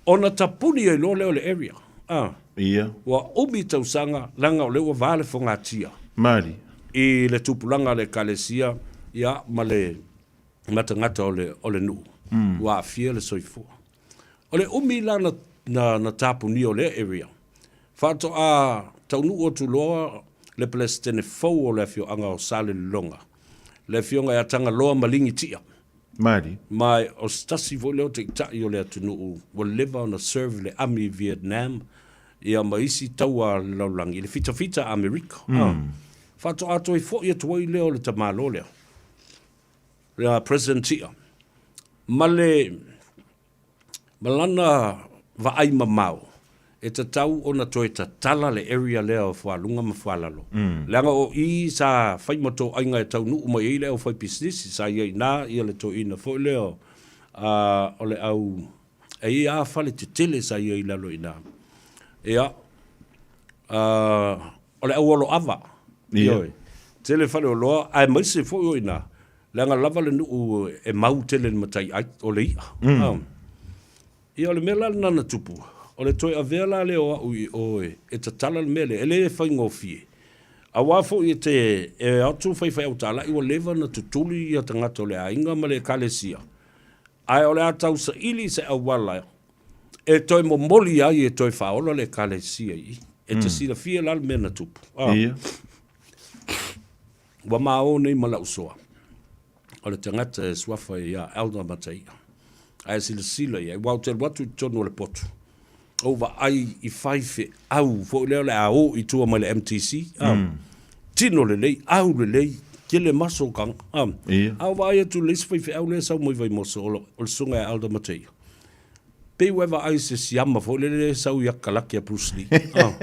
Ona tapuni ai loa lea o le area. A. Ia. Ua umi tausaga leaga o lea ua va le fogatia. Malie. I le tupulaga a le Ekalesia, ia, ma le ma tagata o le, o le nuu, ua aafia le soifua. O le umi la na, na, na tapunia o lea area, faatoa taunuu atu loa le Peresetene fou o le afioaga o Salelologa. Le Afioga ia Tagaloa Maligi Tia. Malie. Ma o se tasi foi lea o taitai o le atunuu ua leva ona serve le ami i Vietnam ia ma isi taua a le lalolagi i le fitafita a Amerika. Faatoa toe foi atu ai lea o le tamaloa lea, le President Tia, ma le Ma lana vaai mamao, e tatau ona toe tatala le area lea o Fualuga ma Fualalo, leaga o i sa fai ma toaiga e taunuu mai ai le aufaipisinisi, sa i ai i ina le toeaina foi lea o le au, e i ai lava fale tetele sa i ai i lalo i ina. Ia, o le au oloava, ioe, tele faleoloa, aemaise foi o i ina, Leaga lava le nuu e mau tele i le matai ai, o le i'a. Mm. Ia o le mea la lena na tupu, o le toe avea la lea o au i o e tatala le mea lea, e le faigofie. Aua foi e te e atu faifeau talai ua leva na tutuli ia tagata o le aiga ma le ekalesia, ae o le a tau saili i se auala e toe momoli ai e toe faaola le ekalesia i i. E te silafia la le mea na tupu. Ia. Ua maō nei ma lau soa, o le tagata e suafa ia Elder Mataia. Ae silasila i ai, aua ou te alu atu i totonu o le potu, ou vaai i faifeau foi lea o le a o i tua mai le MTC, a, tino lelei, au lelei, tele maso kanga, a. A ou vaai atu i le isi faifeau lea e sau mai Vaimoso, o le susuga ia Elder Mataia, Pei ua e vaai i se siama foi lele e sau i akalaki a Bruce Lee. Ah.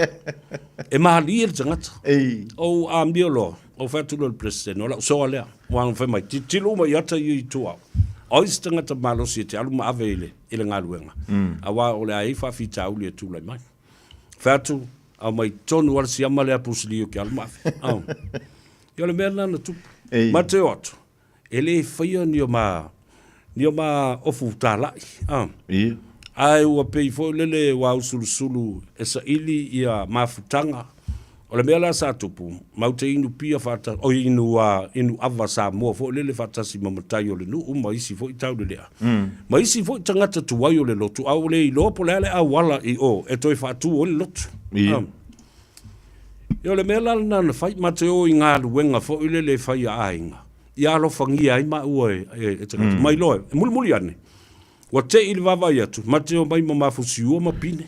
E malie le tagata. Ei. Ou amio loa, ou fai atu loa i le President, o lau soa lea. Ua fai mai, tilotilo uma i ata ia i tua. O ai se tagata malosi e te alu ma ave i le, i le galuega. Aua o le a i ai faafitauli e tulai mai. Fai atu, aumai tonu lava le siama lea a Bruce Lee ou te alu ma ave. Ah. Ia o le mea lena na tupu. Ei. Ma te o atu, E le faia ni o ma, ni o ma ofu talai, a. Ia. Ae ua pei foi lele ua ausulusulu e saili ia mafutaga. O le mea la sa tupu, mau te inu pia faatasi, oi inu, inu ava Samoa foi lele faatasi ma matai o le nuu ma isi foi taulelea. Ma isi foi tagata tuai o le lotu, a ua le iloa po o le a le auala i o e toe faatu ai le lotu. Ia. Ia o le mea la lena na fai, ma te o i galuega foi lele e fai a aiga, ia alofagia ai maua e, e, e tagata. Mai loa, e mulimuli ane, ua te i le vaavaai atu, ma te omai ma mafusiua ma pine.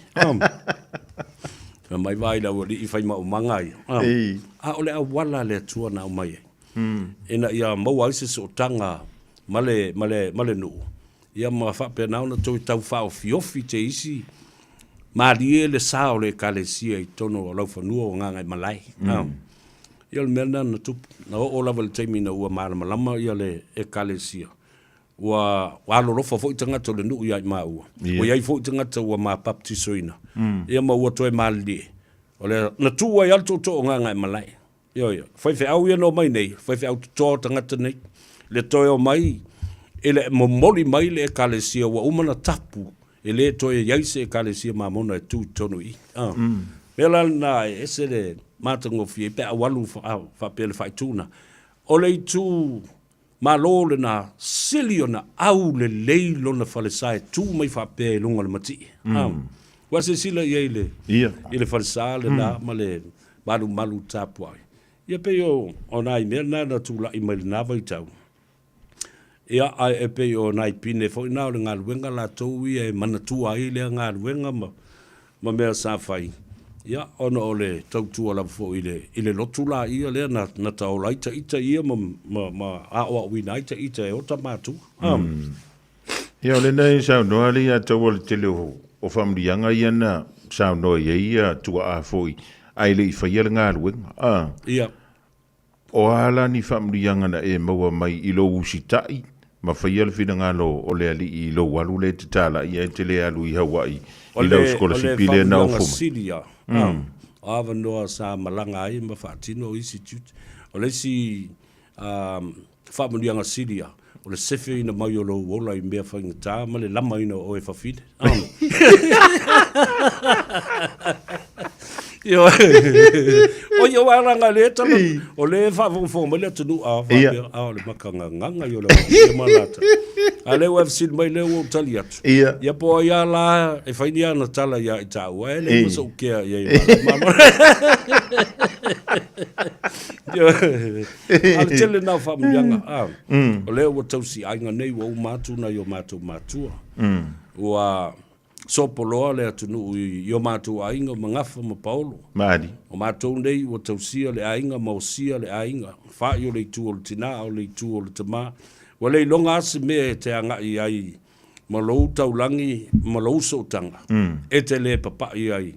Fai mai vaai le aualii fai maumaga ia. A o le auala a le Atua na aumai ai. Ina ia maua ai se sootaga ma le, ma le, ma le nuu, ia ma faapena ona toe tau faaofiofi te isi malie le sa o le Ekalesia i totonu o laufanua o Gagaemalae. Ia o le mea lena na tupu. Na oo lava i le taimi ina ua malamalama ia le Ekalesia, ua alolofa foi tagata o le nuu ia i maua. Ua i ai foi tagata ua ma baptisoina, ia ma ua toe malilie. O le, na tu ai lava le tootoo o Gagaemalae. Ioe, faifeau ia na omai nei, faifeau totoa o tagata nei, le toe omai i le momoli mai le Ekalesia ua uma ona tapu, e le toe i ai se Ekalesia Mamona e tu i totonu i i. A. Mea la lena e ese le matagofie pe a ou alu faapea i le faaitu lena. O le itu Malo lena, sili ona aulelei lona falesa e tu mai faapea i luga o le matie. Ua silasila i ai i le, i le falesa lena ma le malumalu tapuai. Ia pei o, o nai mea na na tulai mai lena vaitau. Ia, ae e pei o nai pine foi na o le galuega latou ia e manatua ai lea galuega ma, ma mea sa fai, ia, ona o le tautua lava foi i le, i le lotu laia lea na, na taola ai taita ia ma, ma, ma aoaoina ai taita e ota matua. Ah. Ia, o lenei saunoa le ia tau o le tele o, o faamanuiaga ia na saunoa i ai ia tuaa foi, ae le i faia le galuega. Ah. Ia. O a la ni faamanuiaga na e maua mai i lou usitai ma faia le finagalo o le Alii i lou alu lea e te talai ai e te le alu i Hawaii i lau sikolasipi lea na ofo mai? O le faamanuiaga sili lava, o avanoa sa malaga ai ma faatino isi tiute. O le isi faamanuiaga sili lava, o le sefeina mai o lou ola i mea faigata ma le lamaina o oe fafine. Ioe. O ia aua leaga o lea e tala, o lea e faafogafoga mai le atunuu a faapea, a o le makagagaga ia o le aualii ma lata. A o lea ua e fesili mai lea ua ou tali atu. Ia po o ai lava la e fai ni ana tala ia i tāua, e leai ma sou kea i ai. A o le tele lena o faamanuiaga, a, o lea ua tausi aiga nei ua uma atu nai o matou matua. Ua sopoloa le atunuu i o matou aiga o Magafa ma Paolo. Malie. O matou nei ua tausia le aiga ma osia le aiga, fa'i o le itu o le tinā, o le itu o le tamā. Ua le iloga lava se mea e te agai ai ma lou taulagi ma lou sootaga, e te le papa'i ai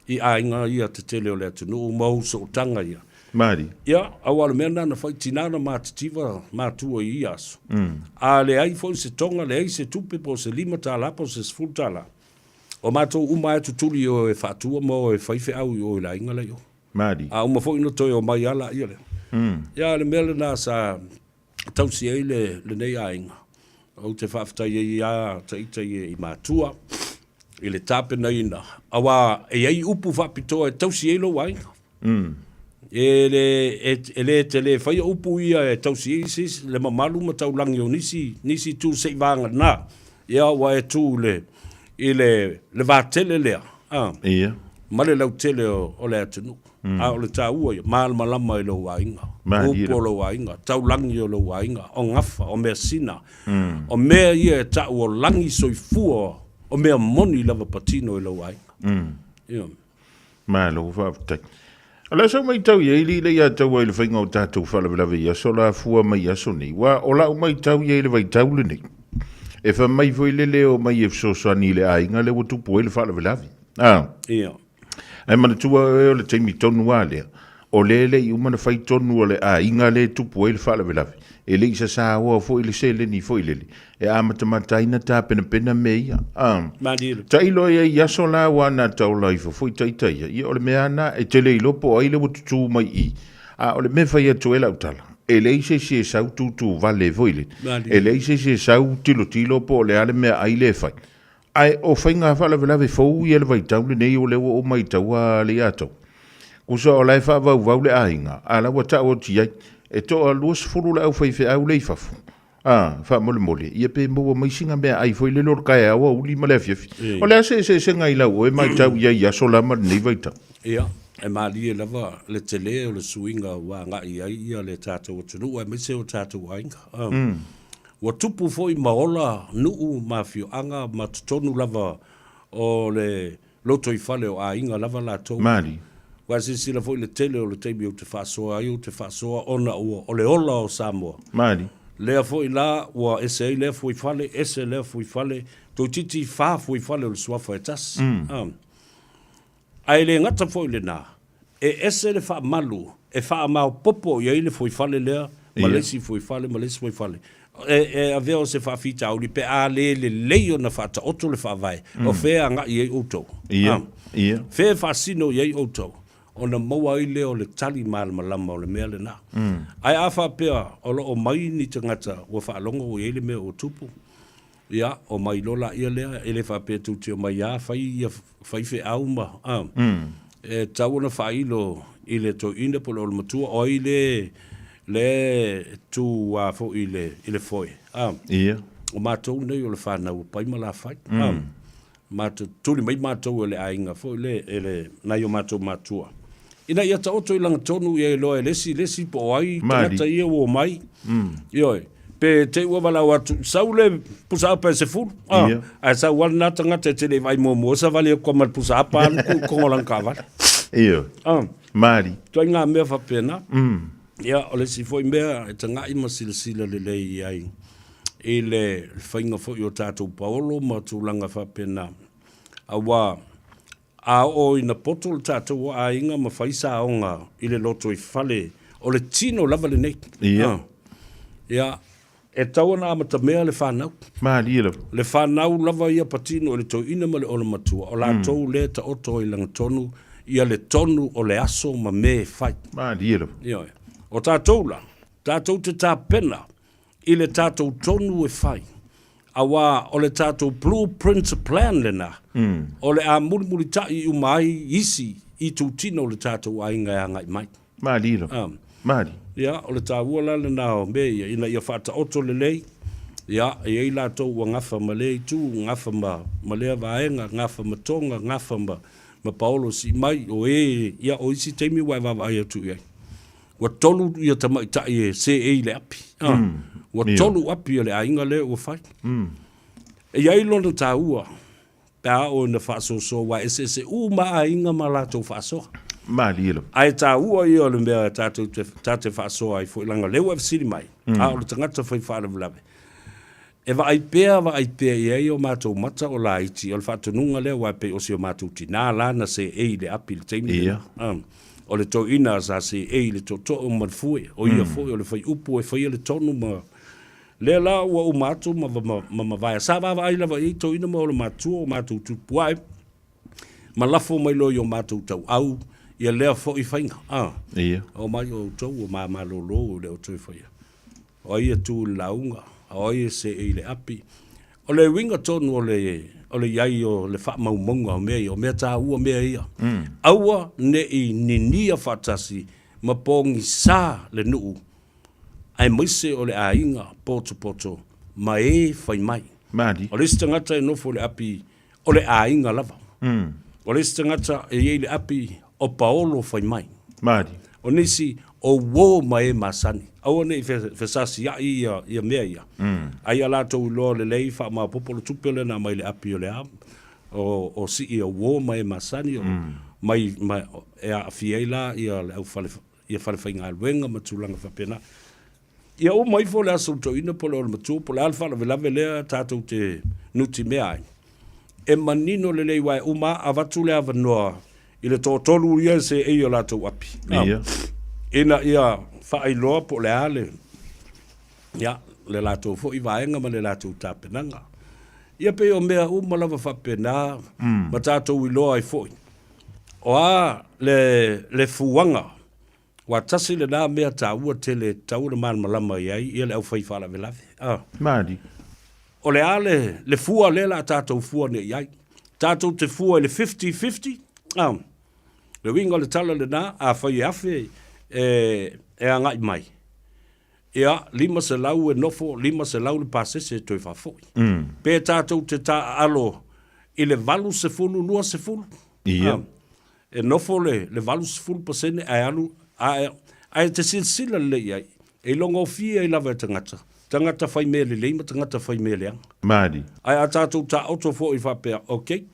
i aiga ia tetele o le atunuu ma ou sootaga ia. Malie. Ia, aua o le mea lena na fai, tinā na matitiva matua i ia aso. A leai foi se toga, leai se tupe po o se $5 po o se $10, o matou uma lava e tutuli i o e faatua ma o e fai feau i o i le aiga la i o. Malie. A uma foi ona toe omai lava laia lea. Ia, o le mea lena sa tausi ai lenei aiga. Ou te faafetai ai ia ita ia i matua i le tapenaina, aua e i ai upu faapitoa e tausi ai lou aiga. E le, e le te le faia upu ia e tausi ai se isi, le mamalu ma taulagi o nisi, nisi itu seivaga ia ua e tu i le, i le, le vatele lea, a, Ia. ma le lautele o, o le atunuu. A o le taua ia, malamalama i lou aiga, upu o lou aiga, taulagi o lou aiga, o gafa, o measina, o mea ia e tau o lagi soifua, o mea moni lava patino i lou aiga. Ia. Malo faafetai. O le a sau matau i ai le ia tau ai le faiga o tatou faalavelave i aso la fua mai i aso nei. Ua o lau matau i ai le vaitau lenei. E fai mai foi le leo mai e fesoasoani i le aiga lea ua tupu ai le faalavelave. Ah. Ia. Ae manatua oe o le taimi tonu lava lea, o lea e le i uma ona fai tonu o le aiga lea e tupu ai le faalavelave, e le i sasaoa foi le seleni foi lele e amatamata ai ona tapenapena mea ia. A tailo ai i aso la ua na taola ifo foi ita ia, ia o le mea lava lena, e te le iloa po o ai lea ua tutū mai i i. A o le mea e fai atu ai lau tala, e leai se isi e sau tūtū vale foi lele, e leai se isi e sau tilotilo po o le a le meaai lea e fai. Ae o faiga faalavelave fou ia i le vaitau lenei o lea ua ou maitaua le ia tau. Tusa o la e faavauvau le aiga, a la ua tau atu i ai, e toa 20 le aufaifeau lea i fafo. A, faamolemole, ia pe maua mai sina meaai foi lele o le taeao, aoauli ma le afiafi. O le a se eseesega i lau oe matau i ai i aso la ma lenei vaitau? Ia, e malie lava le tele o le suiga ua agai i ai ia le tatou atunuu aemaise o tatou aiga. Ua tupu foi ma ola nuu ma afioaga ma totonu lava o le lotoifale o aiga lava latou. Mali. Ua silasila foi le tele o le taimi ou te faasoa ai, ou te faasoa ona ua o le ola o Samoa. Mali. Lea foi la ua ese ai lea fuaifale, ese lea fuaifale, toeitiiti fa fuaifale o le suafa e tasi. Ae le gata foi i lena, e ese le faamalu e faamaopoopo i ai le fuaifale lea ma le isi fuaifale ma le isi fuaifale. E, e avea o se faafitauli pe a le lelei ona faataoto le faavae, o fea e agai i ai outou? Ia, ia. Fea e faasino i ai outou? Ona maua ai lea o le tali malamalama o le mea lena. Ae a faapea o lo o mai ni tagata ua faalogo ua i ai le mea ua tupu, Ia, omai loa laia lea, e le faapea tou te omai lava fai ia faifeau ma, a. E tatau ona faailo i le toeaina po o le matua, o ai le, le tu a foi i le, i le foe, a. Ia. O matou nei o le fanau a Pai ma Lafai, a. Matou, tuli mai matou e le aiga foi le, e le, nai o matou matua. Ina ia taoto i lagatonu ia iloa e le isi, le isi po o ai tagata ia ua omai. Ioe. Pe te i ua valaau atu, sau le pusa apa e 10. Ah, ae sau lava lena tagata e te le i vaai muamua, savali atu ma le pusa apa alu tuu i koga o lana taavale. Ioe. Ah. Mali. Ituaiga mea faapena. Ia, o le isi foi mea e tagai ma silasila lelei i ai i le faiga foi o tatou paolo ma tulaga faapena, aua a oo ina poto le tatou aiga ma fai saoga i le lotoifale, o le tino lava lenei. Ia. Ia, e tatau ona amatamea le fanau. Malie lava. Le fanau lava ia patino i le toeaina ma le olamatua, o latou lea e taoto ai i lagatonu ia le tonu o le aso ma mea e fai. Malie lava. Ioe. O tatou la, tatou te tapena i le tatou tonu e fai, aua o le tatou blue print plan lena, o le a mulimulita'i uma ai isi itutino o le tatou aiga e agai mai. Malie lava. Malie. Ia, o le taua la lena o mea ia, ina ia faataoto lelei, ia, e i ai latou ua gafa ma lea itu, gafa ma, ma lea vaega, gafa ma Tonga, gafa ma, ma Paolo Siimai, o e, ia, o isi taimi ua e vaavaai atu i ai. Ua tolu ia tamaitai e seei i le api. Ah, Ua tolu api a le aiga lea ua fai. E i ai lona taua pe a oo ina faasoasoa aua e eseese uma aiga ma latou faasoa. Malie lava. Ae taua ia o le mea tatou te, ta te faasoa ai foi leaga o lea ua e fesili mai, a o le tagata fai faalavelave. E vaai pea vaai pea i ai o matou mata o laiti, o le faatonuga lea aua e pei o si o matou tinā la na seei i le api i le taimi lena. O le toeaina sa seei i le tootoo ma le fue, o ia foi o le faiupu e faia le tonu ma lea la ua uma atu ma ma mavae. Sa vaavaai lava i ai toeaina ma olo matua o matou tupuae ma lafo mai loa i o matou tauau ia lea foi faiga. Omai outou ua mamalolo e le o toe faia. O ai e tu i le lauga, a o ai e seei i le api. O le uiga tonu o le, o le i ai o le faamaumauga o mea ia, o mea taua mea ia. Aua ne i ninia faatasi ma pogisa le nuu, aemaise o le aiga potopoto ma e fai mai. O le isi tagata e nofo i le api, o le aiga lava. O le isi tagata e i ai le api, o paolo fai mai. O nisi, o uo ma e masani. Aua ne i fesasiai ia mea ia. Ai ia latou iloa lelei faamaopoopo le tupe lea na aumai i le api o le a, o sii o uo ma e masani, mai, e aafia ai la ia le au fale, ia falefaigaluega ma tulaga faapena. Ia uma ifo le aso o le toeaina po o le matua po o le a le faalavelave lea tatou te nutimea ai, e manino lelei aua e uma lava avatu le avanoa i le toatolu ia e seei i o latou api, ina ia faailoa po o le a le, ia, le latou foi vaega ma le latou tapenaga. Ia pei o mea uma lava faapena ma tatou iloa ai foi, o a le, le fuaga Aua tasi lena mea taua tele e tatau ona malamalama i ai ia le aufai faalavelave. A. Malie. O le a le, le fua lea o le a tatou fua nei i ai? Tatou te fua i le fifty-fifty? A. Le uiga o le tala lena, afai e 1000 e, e agai mai, ia, 500 e nofo, 500 le pasese e toe faafoi. Pe tatou te taaalo i le 80, 20? Ia. E nofo le 80% ae alu, ae, ae e te silasila lelei i ai, e ilogofie ai lava e tagata, tagata fai mea lelei ma tagata fai mea leaga. Malie. Ae a tatou taoto foi faapea, ok,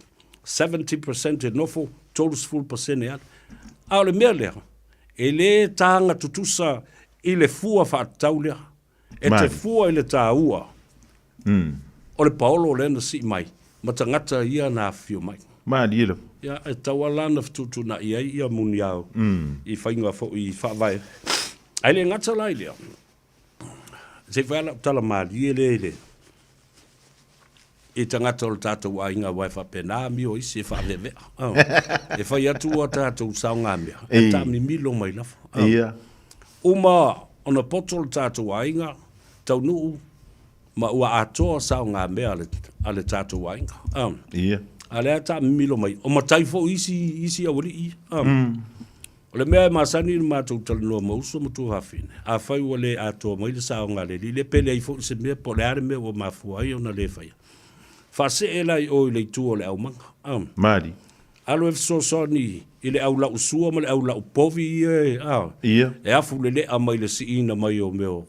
70% e nofo, 30% e alu. A o le mea lea, e le taga tutusa i le fua faatatau lea. E te fua i le taua o le paolo lea na sii mai ma tagata ia na afifio mai. Malie lava. Ia, e tatau lava la ona fetuutuunai ai ia muniao i faiga foi faavae. Ae le gata la i lea, se i fai lava lau tala malie lea i le i tagata o le tatou aiga aua e faapena amio isi e faaveavea. E fai atu a tatou saogamea, e taamimilo mai lava. Ia. Uma ona poto le tatou aiga, taunuu ma ua atoa saogamea a le tatou aiga. Ia. A lea e taamimilo mai, o matai foi isi, isi aualii ia. O le mea e masani ona matou talanoa ma uso ma tuafafine, afai ua le atoa mai le saoga a le alii, le pele ai foi se mea po o le a le mea ua mafua ai ona le faia. Faasee la i o i le itu o le aumaga. A. Malie. Alu e fesoasoani i le au lau sua ma le au lau povi ia e, a, Ia. e afu lelea mai le siiina mai o mea o,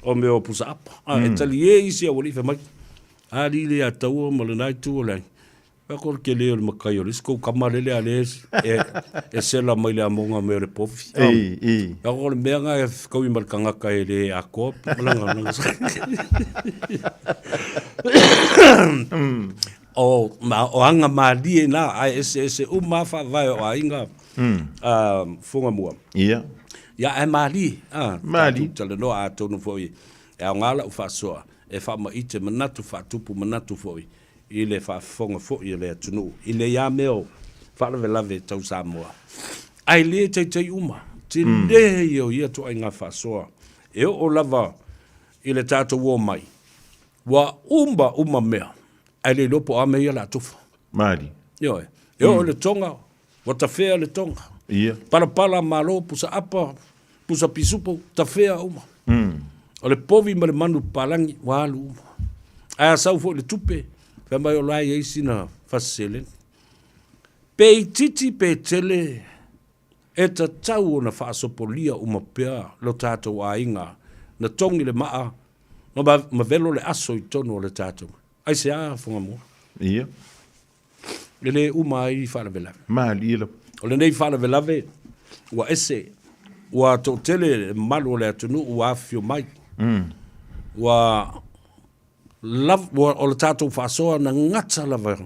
o mea o pusaapa. A, e talie isi aualii fai mai, A alii le ia taua ma lena itu o le aiga. Ko le tele o le matai o le isi kou tama lele a le e sela mai le amoga mai o le povi. I, i. Ko le mea na e fekaui ma le tagata e le atoa lana lana O ma o aga malie na ae eseese uma lava faavae o aiga Fugamua. Ia. Ia ae malie a. Malie. Tatou talanoa atonu foi e aoga lau faasoa e faamaite manatu faatupu manatu foi i le faafofoga foi a le atunuu i nei lava mea o faalavelave tau Samoa, ae le taitai uma, tele ia o ia ituaiga faasoa e oo lava i le tatou omai, ua uma uma mea, ae le iloa po o a mea ia o le a tufa. Malie. Ioe. E oo i le Tonga, ua tafea le Tonga. Ia. Palapala malo, pusa apa, pusa pisupo, tafea uma. O le povi ma le manu papalagi, ua alu uma. Ae a sau foi le tupe, fai mai o la e i ai sina fasi seleni. Pe itiiti pe tele, E tatau ona faasopolia uma pea lo tatou aiga na togi le maa ma velo le aso i totonu o le tatou. Aisea Fugamoa? Ia. E le uma ai faalavelave. Malie lava. O lenei faalavelave ua ese, ua toatele le mamalu o le atunuu ua afifio mai. Ua lava, ua, o le tatou faasoa na gata lava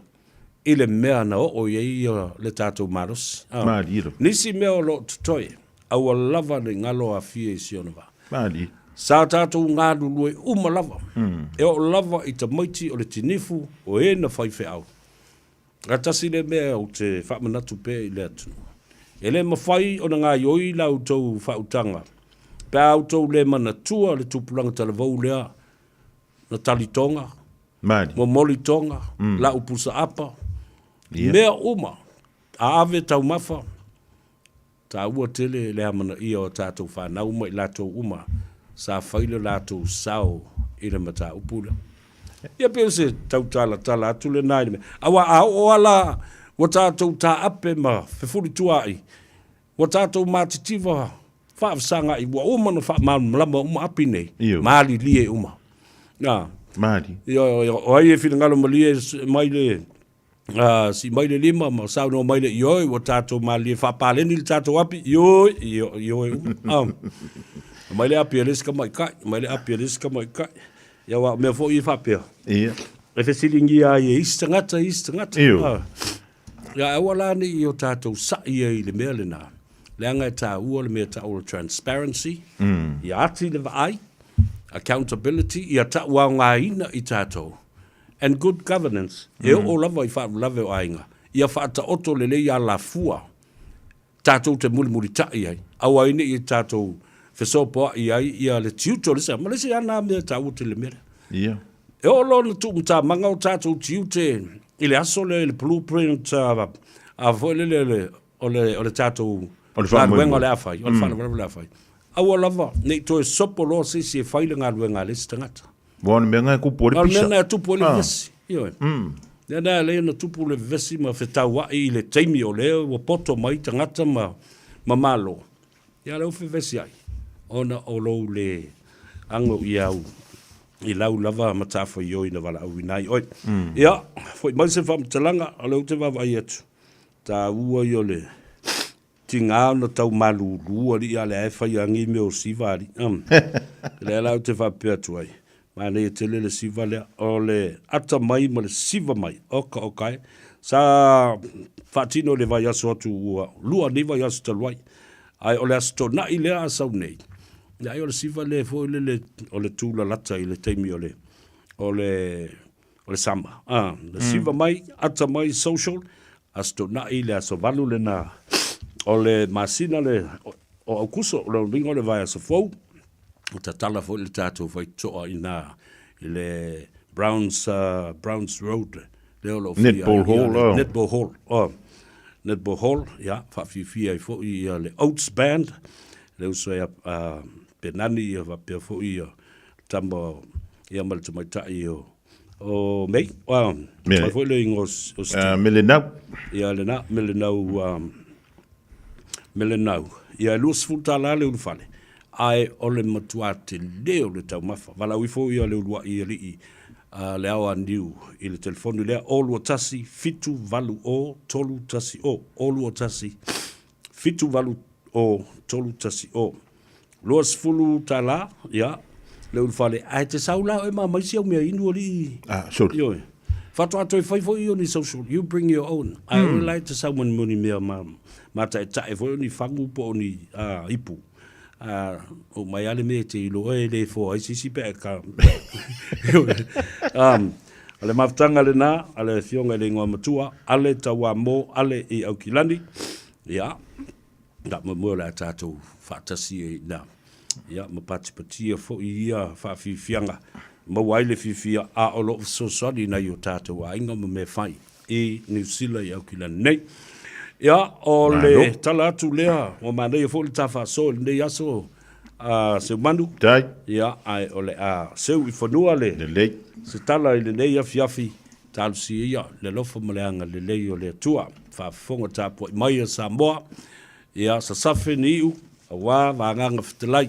i le mea na oo i ai le tatou malosi. Malie lava. Nisi mea o lo o totoe, aua lava ne i galo aafia i si ona vaa. Malie. Sa tatou galulue uma lava, e oo lava i tamaiti o le tinifu o e na faifeau. A tasi lea mea ou te faamanatu pea i le atunuu, e le mafai ona gaoioi la outou faautaga pe a outou le manatua le tupulaga talavou lea na tali toga, momoli toga, lau pusa apa, mea uma, a ave taumafa, Taua tele le amanaia o a tatou fanau ma i latou uma sa fai le latou sao i le mataupu lea. Ia pei o se tautalatala atu lena i le mea. Aua a oo lava la ua tatou taape ma fefulituaai, ua tatou matitiva faafesagai, ua uma ona faamalamalama uma api nei, malilie uma. Ia, o ai e finagalo malie mai le sii mai le lima ma saunoa mai le ioe ua tatou malilie faapaleni le tatou api, ioe, ioe uma. Aumai le api a le isi tamaitai, aumai le api a le isi tamaitai. Ia aua o mea foi ia faapea. Ia. E fesiligia ai e isi tagata i isi tagata. Ioe. Ia aua la ne i o tatou sa'i ai i le mea lena, leaga e taua le mea e ta'u o le transparency, ia ati le vaai, accountability, ia ta'uaogaina i tatou. and good governance, e oo lava i faalavelave o aiga, ia faataoto lelei alafua tatou te mulimulita'i ai, aua ai ne i tatou fesopoa'i ai ia le tiute o le isi ma le isi lava na mea e taua tele i le mea lea. Ia. E oo loa ina tuumatamaga o tatou tiute i le aso lea i le blueprint a foi lele o le o le tatou O le galuega o le a fai, o le faalavelave o le a fai. Aua lava ne i toe sopo loa se isi e fai le galuega a le isi tagata. Aua o le mea lena e tupu ai le pisa. O le mea lena e tupu ai le vevesi. Ioe. Lea na ala ai ona tupu le vevesi ma fetauai i le taimi o lea ua poto mai tagata ma ma malo. Ia lea ua fevesi ai ona o lou le ago i au i lau lava matafaioi na valaauina ai oe. Ia, foi mai se faamatalaga, o lea ou te vaavaai atu, taua ia o le Tiga ona tau malulu alii a lea e fai agi mea o siva alii. Um. Lea la ou te faapea atu ai, manaia tele le siva lea. O le ata mai ma le siva mai, oka oka e. Sa faatino i le vaiaso atu ua lua nei vaiaso talu ai. Ae o le Aso Toonai lea a sau nei, ia ai o le siva lea foi lele o le tulalata i le taimi o le o le o le summer. Ah, le siva mai, ata mai social, Aso Toonai le aso 8 lena o le masina le o Aukuso, o lona uiga o le vaiaso fou, ua tatala foi le tatou faitotoa i ina i le Browns, Browns Road lea o lo o faia ai Netball Hall, oh. Netball Hall, oh. Netball Hall, ia, faafiafia ai foi ia le Oats Band, le uso ia Penani ia faapea foi ia tama ia ma le tamaitai o O Mei, ah, Mele. ai foi le ingoa o Steve. Ah, Melenau. Ia lena, Melenau, um, Melenau. Ia e $20 le ulufale, ae o le matuā tele o le taumafa. Valaau ifo ia le uluai alii uh, le ao a Niu i le telefoni lea, 021 780 310, 021 780 310. $20, ia, le ulufale, ae te sau la oe ma aumai si au mea inu alii. Ah, sorry. Ioe. Faatoa toe fai foi ia o ni social, you bring your own. Ae oe la e te sau ma ni mea ma, ma taetae foi o ni fagu po o ni uh, ipu. Uh, o mai lava le mea e te iloa e le foa ai se isi pe a ka... um, o le mafutaga lena a le Afioga i le Igoamatua, Ale Tauamo Ale i Aukilani. Ia, Faamoemoe o le a tatou faatasi ai ina, ia, ma patipatia foi ia faafiafiaga, maua ai le fiafia a o lo o fesoasoani i nai o tatou aiga ma mea fai i Niu Sila i Aukilani nei. Ia, o le tala atu lea, ua manaia foi le ta faasoa i lenei aso, a Seumanu. Dai. Ia, ae o le a seu i fanua le, Lelei. se tala i lenei afiafi, talosia ia le alofa ma le agalelei o le Atua. Faafofoga tapuai mai a Samoa. Ia sasafe ni iu auā vāgāga fetalai,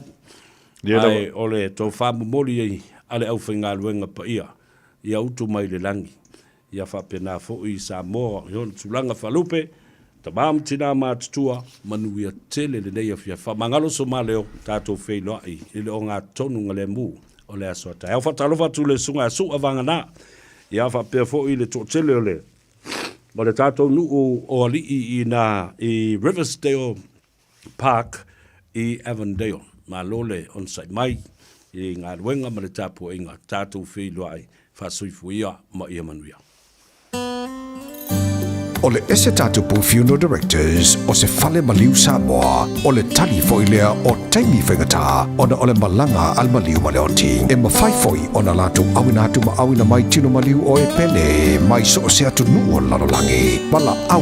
ae o le tofā momoli ai a le aufaigaluega paia ia utu mai le lagi. Ia faapena foi i Samoa i ona tulaga faalupe, tama ma tinā matutua, manuia tele lenei afiafi. Faamagalo so ma leo, tatou feiloai i le ogatotonu galemu o le aso a taeao. Faatalofa atu i le Susuga ia Su'a Vagana, ia faapea foi le toatele o le ma le tatou nuu o alii i ina i Riversdale Park i Avondale. Malo le onosai mai i galuega ma le tapuaiga tatou feiloai faasoifua ma ia manuia. O le Esetatapu Funeral Directors o se fale maliu Samoa, o le tali foi lea o taimi faigata ona o le malaga a le maliu ma le oti. E mafai foi ona latou auina atu ma auina mai tino maliu o e pele mai so o se atunuu o le lalolagi. Valaau.